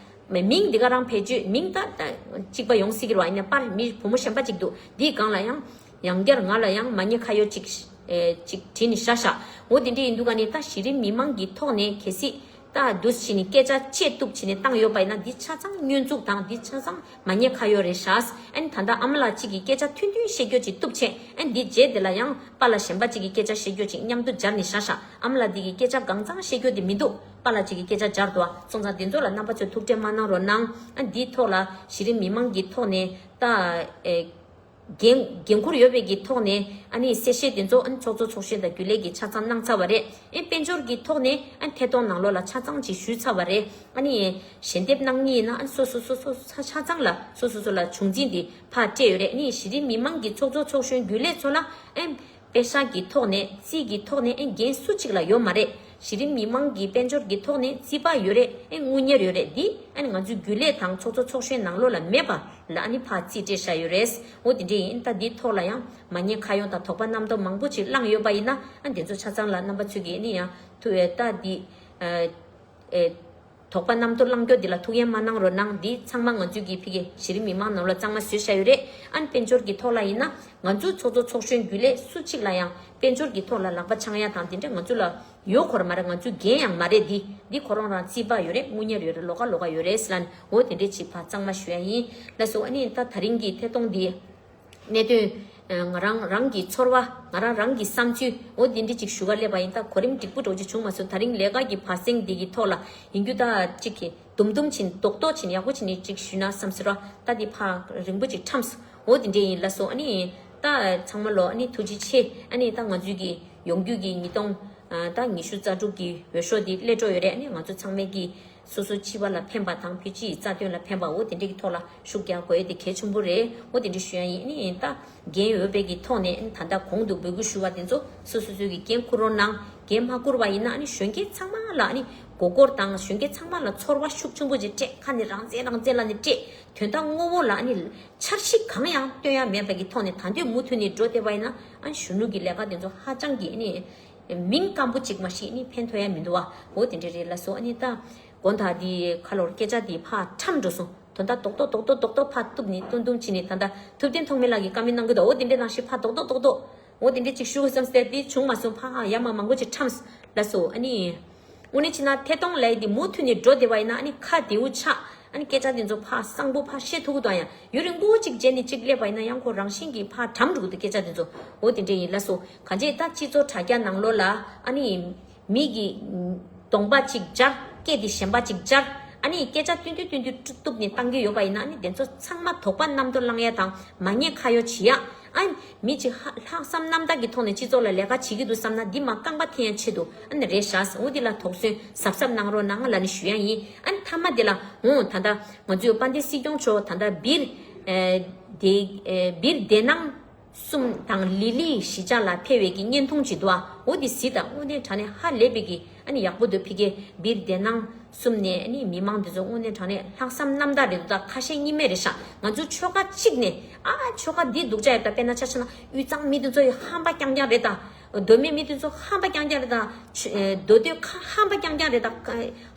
མིང་འདི་ག་རང་བེད་སྤྱོད་མིང་ད་ད་གཅིག་པ་ཡོང་སྲིད་ཀྱི་རེད་བ། ཡིན་ན་པར་མི་བུ་མོ་གཞན་པ་ཅིག་འདུག་འདིའི་སྒང་ལ་ཡང་ཡང་བསྐྱར་ང་ལ་ཡང་མ་ཉེས་ཁ་གཡོག་ཅིག་ཅིག་བྲིས་ནས་བཞག་བཞག་འོ་དེ་འདྲས་ཡིན་འདུག་ག་ནི་ད་གཞི་རིམ་མི་མང་གི་ཐོག་ནས་གལ་སྲིད། ད་འདུག་བྱས་ནས་སྐད་ཆ་བཅད་གཏུབ་བྱས་ནས་བཏང་ཡོད་པ་ཡིན་ན་འདི་ཆ་ཚང་བསྙོན་འཛུགས་དང་འདི་ཆ་ཚང་མ་ཉེས་ཁ་གཡོག་རེད་ཤག་ཨ་ནི་ད་ལྟ་ཨ་མ་ལགས་གཅིག་གིས་སྐད་ཆ་ཐུང་ཐུང་བཤད་རྒྱུ་ཅིག་གཏུབ་བྱས། ཨ་ནི་འདི་རྗེས་དེ་ལ་ཡང་པཱ་ལགས་གཞན་པ་གཅིག་གིས་སྐད་ཆ་བཤད་རྒྱུ་ཅིག་མཉམ་དུ་སྦྱར་ནས་བཞག་ཤག་ཨ་མ་ལགས་འདི་གིས་སྐད་ཆ་གང་ཚང་བཤད་རྒྱུ་དེ་མི་འདུག་པཱ་ལགས་གཅིག་གིས་སྐད་ཆ་སྦྱར་འདུག་སོང་ཙང་འདི་ཚོ་ལ་རྣམ་པ་ཚོས་ཐུགས་ཁྲལ་མ་གནང་རོགས་གནང་། ཨ་ནི་འདིའི་ཐོག་ལ་གཞི་རིམ་མི་མང་གི་ཐོག་ནས་ད་ཨེ། འགན་འགན་འཁུར་ཡོད་པའི་གི་ཐོག་ནས་ཨ་ནི་གསལ་བཤད་དེ་ཚོ་ཨ་ནི་ཚོགས་གཙོ་ཚོགས་གཞོན་དང་རྒྱུན་ལས་ཀྱིས་ཆ་ཚང་གནང་ཚར་བ་རེད། ཨ་ནི་དཔལ་འབྱོར་གྱི་ཐོག་ནས་ཨ་ནི་ཐད་གཏོང་ནང་ལོགས་ལ་ཆ་ཚང་ཅིག་ཞུས་ཚར་བ་རེད། ཨ་ནི་ཞལ་འདེབས་གནང་མཁན་ཡིན་ན་ཨ་ནི་སོ་སོ་སོ་སོ་ཆ་ཆ་ཚང་ལ་སོ་སོ་སོ་ལ་བྱུང་འཛིན་དེ་ཕར་སྤྲད་ཡོད་རེད། ཨ་ནི་གཞི་རིམ་མི་མང་གི་ཚོགས་གཙོ་ཚོགས་གཞོན་རྒྱུན་ལས་ཚོ་ལ་ཨ་ནི་པེ་ཤག་གི་ཐོག་ནས་རྩིས་ཀྱི་ཐོག་ནས་ཨེ་འགན་སུ་གཅིག་ལ་ཡོད་མ་རེད། གཞི་རིམ་མི་མང་གི་དཔལ་འབྱོར་གྱི་ཐོག་ནས་རྩིས་པ་ཡོད་རེད། ཨེ་དངུལ་གཉེར་ཡོད་རེད། འདི་ཨ་ནི་ང་ཚོའི་རྒྱུན་ལས་དང་ཚོགས་གཙོ་ཚོགས་གཞོན་ནང་ལོགས་ལ་མེད་པ་ལ་ཨ་ནི་ཕར་རྩིས་སྤྲད་བཞག་ཡོད་རེད། འོ་དེ་འདྲས་ཡིན། ད་འདིའི་ཐོག་ལ་ཡང་མ་ཉེས་ཁ་གཡོག་དང་དོགས་པ་རྣམ་རྟོག་མང་པོ་ཅིག་བསླངས་ཡོད་པ་ཡིན་ན་ཨ་འདི་ཚོ་ཆ་ཚང་ལ་རྣམ་པ་ཚོས་ཀྱིས་ཨ་ནི་ཡང་ཐུགས་ད་འདི་ཨེ། དོགས་པ་རྣམ་རྟོག་བསླང་རྒྱུ་འདི་ལ་ཐུགས་ཡེངས་མ་གནང་རོགས་གནང་། འདི་ཚང་མ་ང་ཚོའི་གི་ཕ་གི་གཞི་རིམ་མི་མང་ནང་ལ་གཙང་མ་བཟོས་བཞག་ཡོད་རེད། ཨ་ནི་དཔལ་འབྱོར་གྱི་ཐོག་ལ་ཡིན་ན་ང་ཚོའི་ཚོགས་གཙོ་ཚོགས་གཞོན་རྒྱུན་ལས་སུ་གཅིག་ལ་ཡང་དཔལ་འབྱོར་གྱི་ཐོག་ལ་ལག་པ་འཆང་ཡ་དང་དེ་འདྲ་ང་ཚོ་ལ་ཡོད་ཁོ་ར་མ་རེད། ང་ཚོའི་འགན་ཡང་མ་རེད། འདི་འདི་ཁོ་རང་རང་རྩིས་པ་ཡོད་རེད། དངུལ་གཉེར་ཡོད་རེད། ལོགས་ཀ་ལོགས་ཀ་ཡོད་རེད་ཟེར་ལབ་ནས་འོ་དེ་འདྲས་ཅིག་ཕར་གཙང་མ་ཞུ་ཡ་ཡིན། ལགས་སོ། ཨ་ནི་ད་ད་རིང་གི་ཐད་གཏོང་འདི་གནད་དོན་ང་རང་རང་གི་ཚོར་བ་ང་རང་རང་གི་བསམ་ཚུལ་འོ་འདི་འདྲ་ཅིག་ཞུ་ག་སླེབས་པ་ཡིན། ད་གོ་རིམ་འགྲིག་པོ་འདྲ་ཅིག་བྱུང་མ་སོང་། ད་རིང་ལས་ཀ་གི་བར་གསེང་འདི་གི་ཐོག་ལ་ཡིན་རྒྱུ་ད་ཅིག་གི་དུམ་དུམ་ཕྱིན་རྡོག་རྡོག་ཕྱིན་ཡག་པོ་ཕྱིན་ནས་ཅིག་ཞུས་ན་བསམ་ཟེར་བ། ད་འདི་ཕར་རིང་པོ་ཅིག་འཁྲམས་སོང་། འོ་འདི་འདྲ་ཡིན། ལགས་སོ། ཨ་ནི་ད་ཚང་མ་ལོ་ཨ་ནི་ཐུགས་རྗེ་ཆེ། ཨ་ནི་ད་ང་ཚོའི་གི་ཡོང་རྒྱུ་གི་ཉིས་སྟོང་ད་ཉི་ཤུ་རྩ་དྲུག་གི་འོས་ཤོག་འདི་སླེབས་འགྲོ་ཡོད་རེད། ཨ་ནི་ང་ཚོ་ཚང་མས་གི་སོ་སོ་སྤྱི་པ་ལ་ཕན་པ་དང་བོད་སྤྱི་ཡི་རྩ་དོན་ལ་ཕན་པ་འོ་དེ་འདྲ་གི་ཐོག་ལ་ཤུགས་རྒྱག་དགོས་ཡས་དེ་གལ་ཆེན་པོ་རེད། འོ་དེ་འདྲ་ཞུ་ཡ་ཡིན། ཨ་ནི་ད་འགན་ཡོད་པའི་གི་ཐོག་ནས་ཨ་ནི་ད་ལྟ་གོང་དུ་འབོད་སྐུལ་ཞུ་བ་དེ་ཚོ་སོ་སོ་སོའི་གི་འགན་འཁུར་རོགས་གནང་། འགན་མ་བསྐུར་བ་ཡིན་ན་ཨ་ནི་གཞོན་སྐྱེས་ཚང་མ་ལ་ཨ་ནི་མགོ་སྐོར་དང་གཞོན་སྐྱེས་ཚང་མ་ལ་ཚོར་བ་ཤུགས་ཆེན་པོ་ཅིག་སྤྲད། ཁ་ནས་རང་བཙན་རང་བཙན་ལབ་ནས་སྤྲད། དོན་དག་དངོས་པོ་ལ་ཨ་ནི་འཆར་གཞི་གང་ཡང་སྟོན་ཡ་མེད་པ་གི་ཐོག་ནས་ད་འདོད་མུ་མཐུད་ནས་འགྲོ་བསྡད་པ་ཡིན་ན་ཨ་ནི་གཞོན་ནུ་གི་ལས་ཀ་དེ་ཚོ་ཧ་ཅང་གི་ཨ་ནི་མིང་སྐམ་པོ་ཅིག་མ་ཤེས་ཨ་ནི་ཕན་ཐོགས་ཡ་མི་འདུག་བ། འོ་དེ་འདྲ་རེད་ལགས་སོ། ཨ་ནི་ད་དགོང་དག་འདི་ཁ་ལོར་སྐད་ཆ་འདི་ཕར་ཁྲམ་འགྲོ་སོང་། དོན་དག་རྡོག་རྡོག་རྡོག་རྡོག་རྡོག་རྡོག་ཕར་གཏུབ་ནས་ཏུང་ཏུང་བྱས་ནས་ད་ལྟ་ཐུབ་བསྟན་ཐོགས་མེད་ལགས་ཀྱིས་བཀའ་མོལ་གནང་གི་འདུག་འོ་དེ་འདྲའི་ནང་བཞིན་ཕར་རྡོག་རྡོག་རྡོག་རྡོག་འོ་དེ་འདྲའི་ཅིག་ཞུ་དགོས་བསམ་སྟེ་དེ་བྱུང་མ་སོང་། ཕ་ཧ་ཡ་མ་མང་པོ་ཅིག་ཁྲམས་ལ་སོ། ཨ་ནི་དངོས་གནས་བྱས་ན་ཐད་གཏོང་ལས་འདི་མུ་མཐུད་ནས་འགྲོ་བསྡད་པ་ཡིན་ན་ཨ་ནི་ཁ་བདེ་བོ་ཆགས། ཨ་ནི་སྐད་ཆ་དེ་ཚོ་ཕ་གསང་པོ་ཕ་བཤད་ཐུབ་ཀྱི་འདུག་ཡང་ཡུན་རིང་པོ་ཅིག་རྗེས་ནས་ཅིག་སླེབས་པ་ཡིན་ན་ཡང་ཁོ་རང་བཞིན་གྱིས་ཕ་གྲམ་འགྲོ་གི་འདུག་སྐད་ཆ་དེ་ཚོ་འོ་དེ་འདྲ་ཡིན་ལ་སོ། གང་ཅི་ད་སྤྱི་ཚོགས་དྲ་རྒྱ་ནང་ལོགས་ལ་ཨ་ནི་མི་གི་གདོང་པ་གཅིག་སྦྱར། སྐད་དེ་གཞན་པ་གཅིག་སྦྱར། ཨ་ནི་སྐད་ཆ་བཏོན་དུས་བཏོན་དུས་གཏུབ་ནས་བཏང་གི་ཡོད་པ་ཡིན་ན་ཨ་ནི་དེ་ཚོ་ཚང་མ་དོགས་པ་རྣམ་རྟོག་ལངས་ཡ་དང་མ་ཉེས་ཁ་གཡོག་བྱེད་ཡ། ཨ་ནི་མི་གཅིག་ཧ་ལྷག་བསམ་རྣམ་དག་གི་ཐོག་ནས་སྤྱི་ཚོགས་ལ་ལས་ཀ་བྱེད་ཀྱི་འདུག་བསམ་ན་འདི་མ་རྐང་པ་འཐེན་ཡ་ཆེད་དུ་ཨ་ནི་རེད་ཤག་འོ་འདི་ལ་དོགས་ཟོན་གཟབ་གཟབ་གནང་རོགས་གནང་ལབ་ནས་ཞུ་ཡ་ཡིན། ཨ་ནི་མཐའ་མ་དེ་ལ་འོང་ད་ལྟ་ང་ཚོའི་དཔལ་ལྡན་སྲིད་སྐྱོང་མཆོག་ད་ལྟ་སྦིར་ཨེ་དེ་ཨེ་སྦིར་སྡེ་ནང་གསུམ་དང་ལི་ལི་གཞིས་ཆགས་ལ་ཕེབས་པའི་གི་བརྙན་ཐུང་ཅིག་འདུག་ཨ། འོ་དེ་གཟིགས་དང་། དངོས་གནས་དྲང་གནས་ཧ་ལས་པའི་གི་ཨ་ནི་ཡག་པོ་འདུག་ཕ་གི་སྦིར་སྡེ་ནང་གསུམ་ནས་ཨ་ནི་མི་མང་དེ་ཚོ་དངོས་གནས་དྲང་གནས་ལྷག་བསམ་རྣམ་དག་རེད་འདུག་ད་ཁ་ཤས་གཉིས་མེད་རེད་ཤག་ང་ཚོ་ཆོལ་ཁ་གཅིག་ནས་ཨ་ཆོལ་ཁ་འདི་སྡུག་ཅག་ཡོད་ད། དཔེར་ན་ཆ་བཞག་ན་དབུས་གཙང་མི་དེ་ཚོ་ཡི་ཧམ་པ་རྐྱང་རྐྱང་རེད་ད། མདོ་སྨད་མི་དེ་ཚོ་ཧམ་པ་རྐྱང་རྐྱང་རེད་ད། ཆོ་ཨེ་མདོ་སྟོད་ཁ་ཧམ་པ་རྐྱང་རྐྱང་རེད་ད།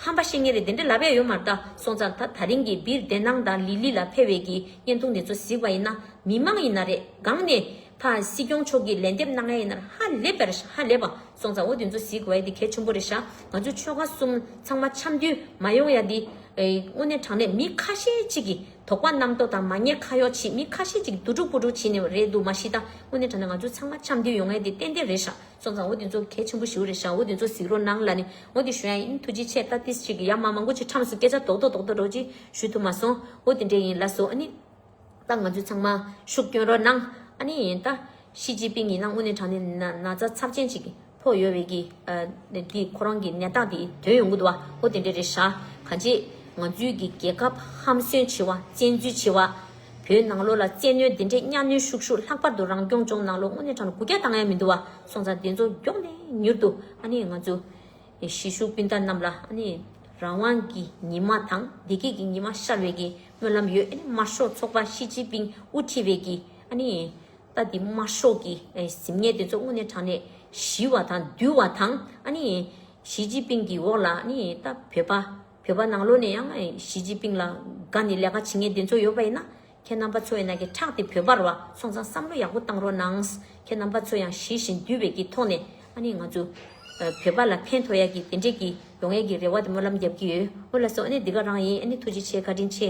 ཧམ་པ་བཤད་མཁན་རེད་དེ་འདྲ་ལབ་ཡ་ཡོད་མ་རེད་ད། སོང་ཙང་ད་ད་རིང་གི་སྦིར་སྡེ་ནང་དང་ལི་ལི་ལ་ཕེབས་པའི་གི་བརྙན་ཐུང་དེ་ཚོ་གཟིགས་པ་ཡིན་ན། མི་མང་ཡིན་ན་རེད། གང་ནས་ཕར་སྲིད་སྐྱོང་མཆོག་གིས་ལན་འདེབས་གནང་ཡ་ཡིན་ན་ཧ་ལས་པ་རེད་ཤག་ཧ་ལས་པ། སོང་ཙང་འོ་དེ་ཚོ་གཟིགས་དགོས་ཡ་དེ་གལ་ཆེན་པོ་རེད་ཤག་ང་ཚོ་ཆོལ་ཁ་གསུམ་ཚང་མ་འཆམ་མཐུན་མ་ཡོང་ཡ་དེ་ཨེ་དངོས་གནས་དྲང་གནས་མི་ཁ་ཤས་ཅིག་གིས་དོགས་པ་རྣམ་རྟོག་དང་མ་ཉེས་ཁ་གཡོག་བྱེད། མི་ཁ་ཤས་ཅིག་བསྡུ་རུབ་བུ་རུབ་བྱེད་ནས་རེད་འདུག་མ་གཞི་ད་དངོས་གནས་དྲང་གནས་ང་ཚོ་ཚང་མ་འཆམ་མཐུན་ཡོང་ཡ་དེ་ཏན་ཏན་རེད་ཤག་སོང་ཙང་འོ་དེ་ཚོ་གལ་ཆེན་པོ་ཞིག་རེད་ཤག་འོ་དེ་ཚོ་གཟིགས་རོགས་གནང་ལབ་ནས་འོ་དེ་ཞུ་ཡ་ཡིན། ཐུགས་རྗེ་ཆེ། ད་ཏིས་ཅིག་ཡ་མ་མང་པོ་ཅིག་ཁྲམས་སུ་སྐད་ཆ་རྡོག་རྡོག་རྡོག་རྡོག་རོགས་ཅིག་ཞུ་ཐུབ་མ་སོང་། འོ་དེ་འདྲ་ཡིན་ལ་སོ། ཨ་ནི། ད་ང་ཚོས་ཚང་མ་ཤུགས་སྐྱོན་རོགས་གནང་། ཨ་ནི་ད་ཞི་ཅིན་ཕིང་ཡིན་ན་དངོས་གནས་དྲང་གནས་ན་ན་ཚ་ཚབས་ཆེན་ཅིག་ཕོག་ཡོད་པའི་གི་ཨ་འདི་ཁོ་རང་གི་ནད་རྟགས་དེ་ཐོན་ཡོང་གི་འདུག་བ། ཨོ་དེ་འདྲ་རེད་ཤག་གང་ཅི་ང་ཚོའི་གི་རྒྱལ་ཁབ་ཧམ་སོན་བྱེད་བ་བཙན་འཛུལ་བྱེད་བ། བོད་ནང་ལོགས་ལ་བཙན་གནོན་དེ་འདྲའི་གཉའ་གནོན་ཤུགས་ཤུགས། ལྷག་པར་དུ་རང་སྐྱོང་ལྗོངས་ནང་ལོགས་དངོས་གནས་དྲང་གནས་གུ་རྒྱ་བཏང་ཡ་མི་འདུག་བ། སོང་ཙང་དེ་ཚོ་མགྱོགས་ནས་མྱུར་དུ་ཨ་ནི་ང་ཚོ་གཞིས་བཞུགས་སྤུན་ཟླ་རྣམས་ལ་ཨ་ནི་རང་དབང་གི་ཉི་མ་དང་བདེ་སྐྱིད་ཀྱི་ཉི་མ་ཤར་བའི་གི་སྨོན་ལམ་ཡོད། ཨ་ནི་དམར་ཤོག་ཚོགས་པ་ཞི་ཅིན་ཕིང་དབུ་ཁྲིད་པའི་གི་ཨ་ནི་ད་འདི་དམར་ཤོག་གི་གཟིམ་ངེས་དེ་ཚོ་དངོས་གནས་དྲང་གནས་ཞི་བ་དང་འདུལ་བ་དང་། ཨ་ནི་ཞི་ཅིན་ཕིང་གི་འོག་ལ་ཨ་ནི་ད་བོད་པ་བོད་པ་ནང་ལོགས་ནས་ཡང་ཞི་ཅིན་ཕིང་ལ་དགའ་ནས་ལས་ཀ་བྱེད་མཁན་དེ་ཚོ་ཡོད་པ་ཡིན་ན། ཁྱེད་རྣམ་པ་ཚོ་ཡིན་ན་གི་ཁྲག་དེ་བོད་པ་རེད་བ། སོང་ཙང་བསམ་བློ་ཡག་པོ་བཏང་རོགས་གནང་། ཁྱེད་རྣམ་པ་ཚོ་ཡང་ཞི་ཞིང་དུལ་བའི་གི་ཐོག་ནས་ཨ་ནི་ང་ཚོ་ཨ་བོད་པ་ལ་ཕན་ཐོགས་ཡ་གི་དེ་འདྲས་ཀྱི་ཡོང་ཡ་གི་རེ་བ་དེ་སྨོན་ལམ་རྒྱབ་ཀྱི་ཡོད། འོ་ལགས་སོ། ཨ་ནི་འདི་ག་རང་ཡིན། ཨ་ནི་ཐུགས་རྗེ་ཆེ། བཀའ་དྲིན་ཆེ།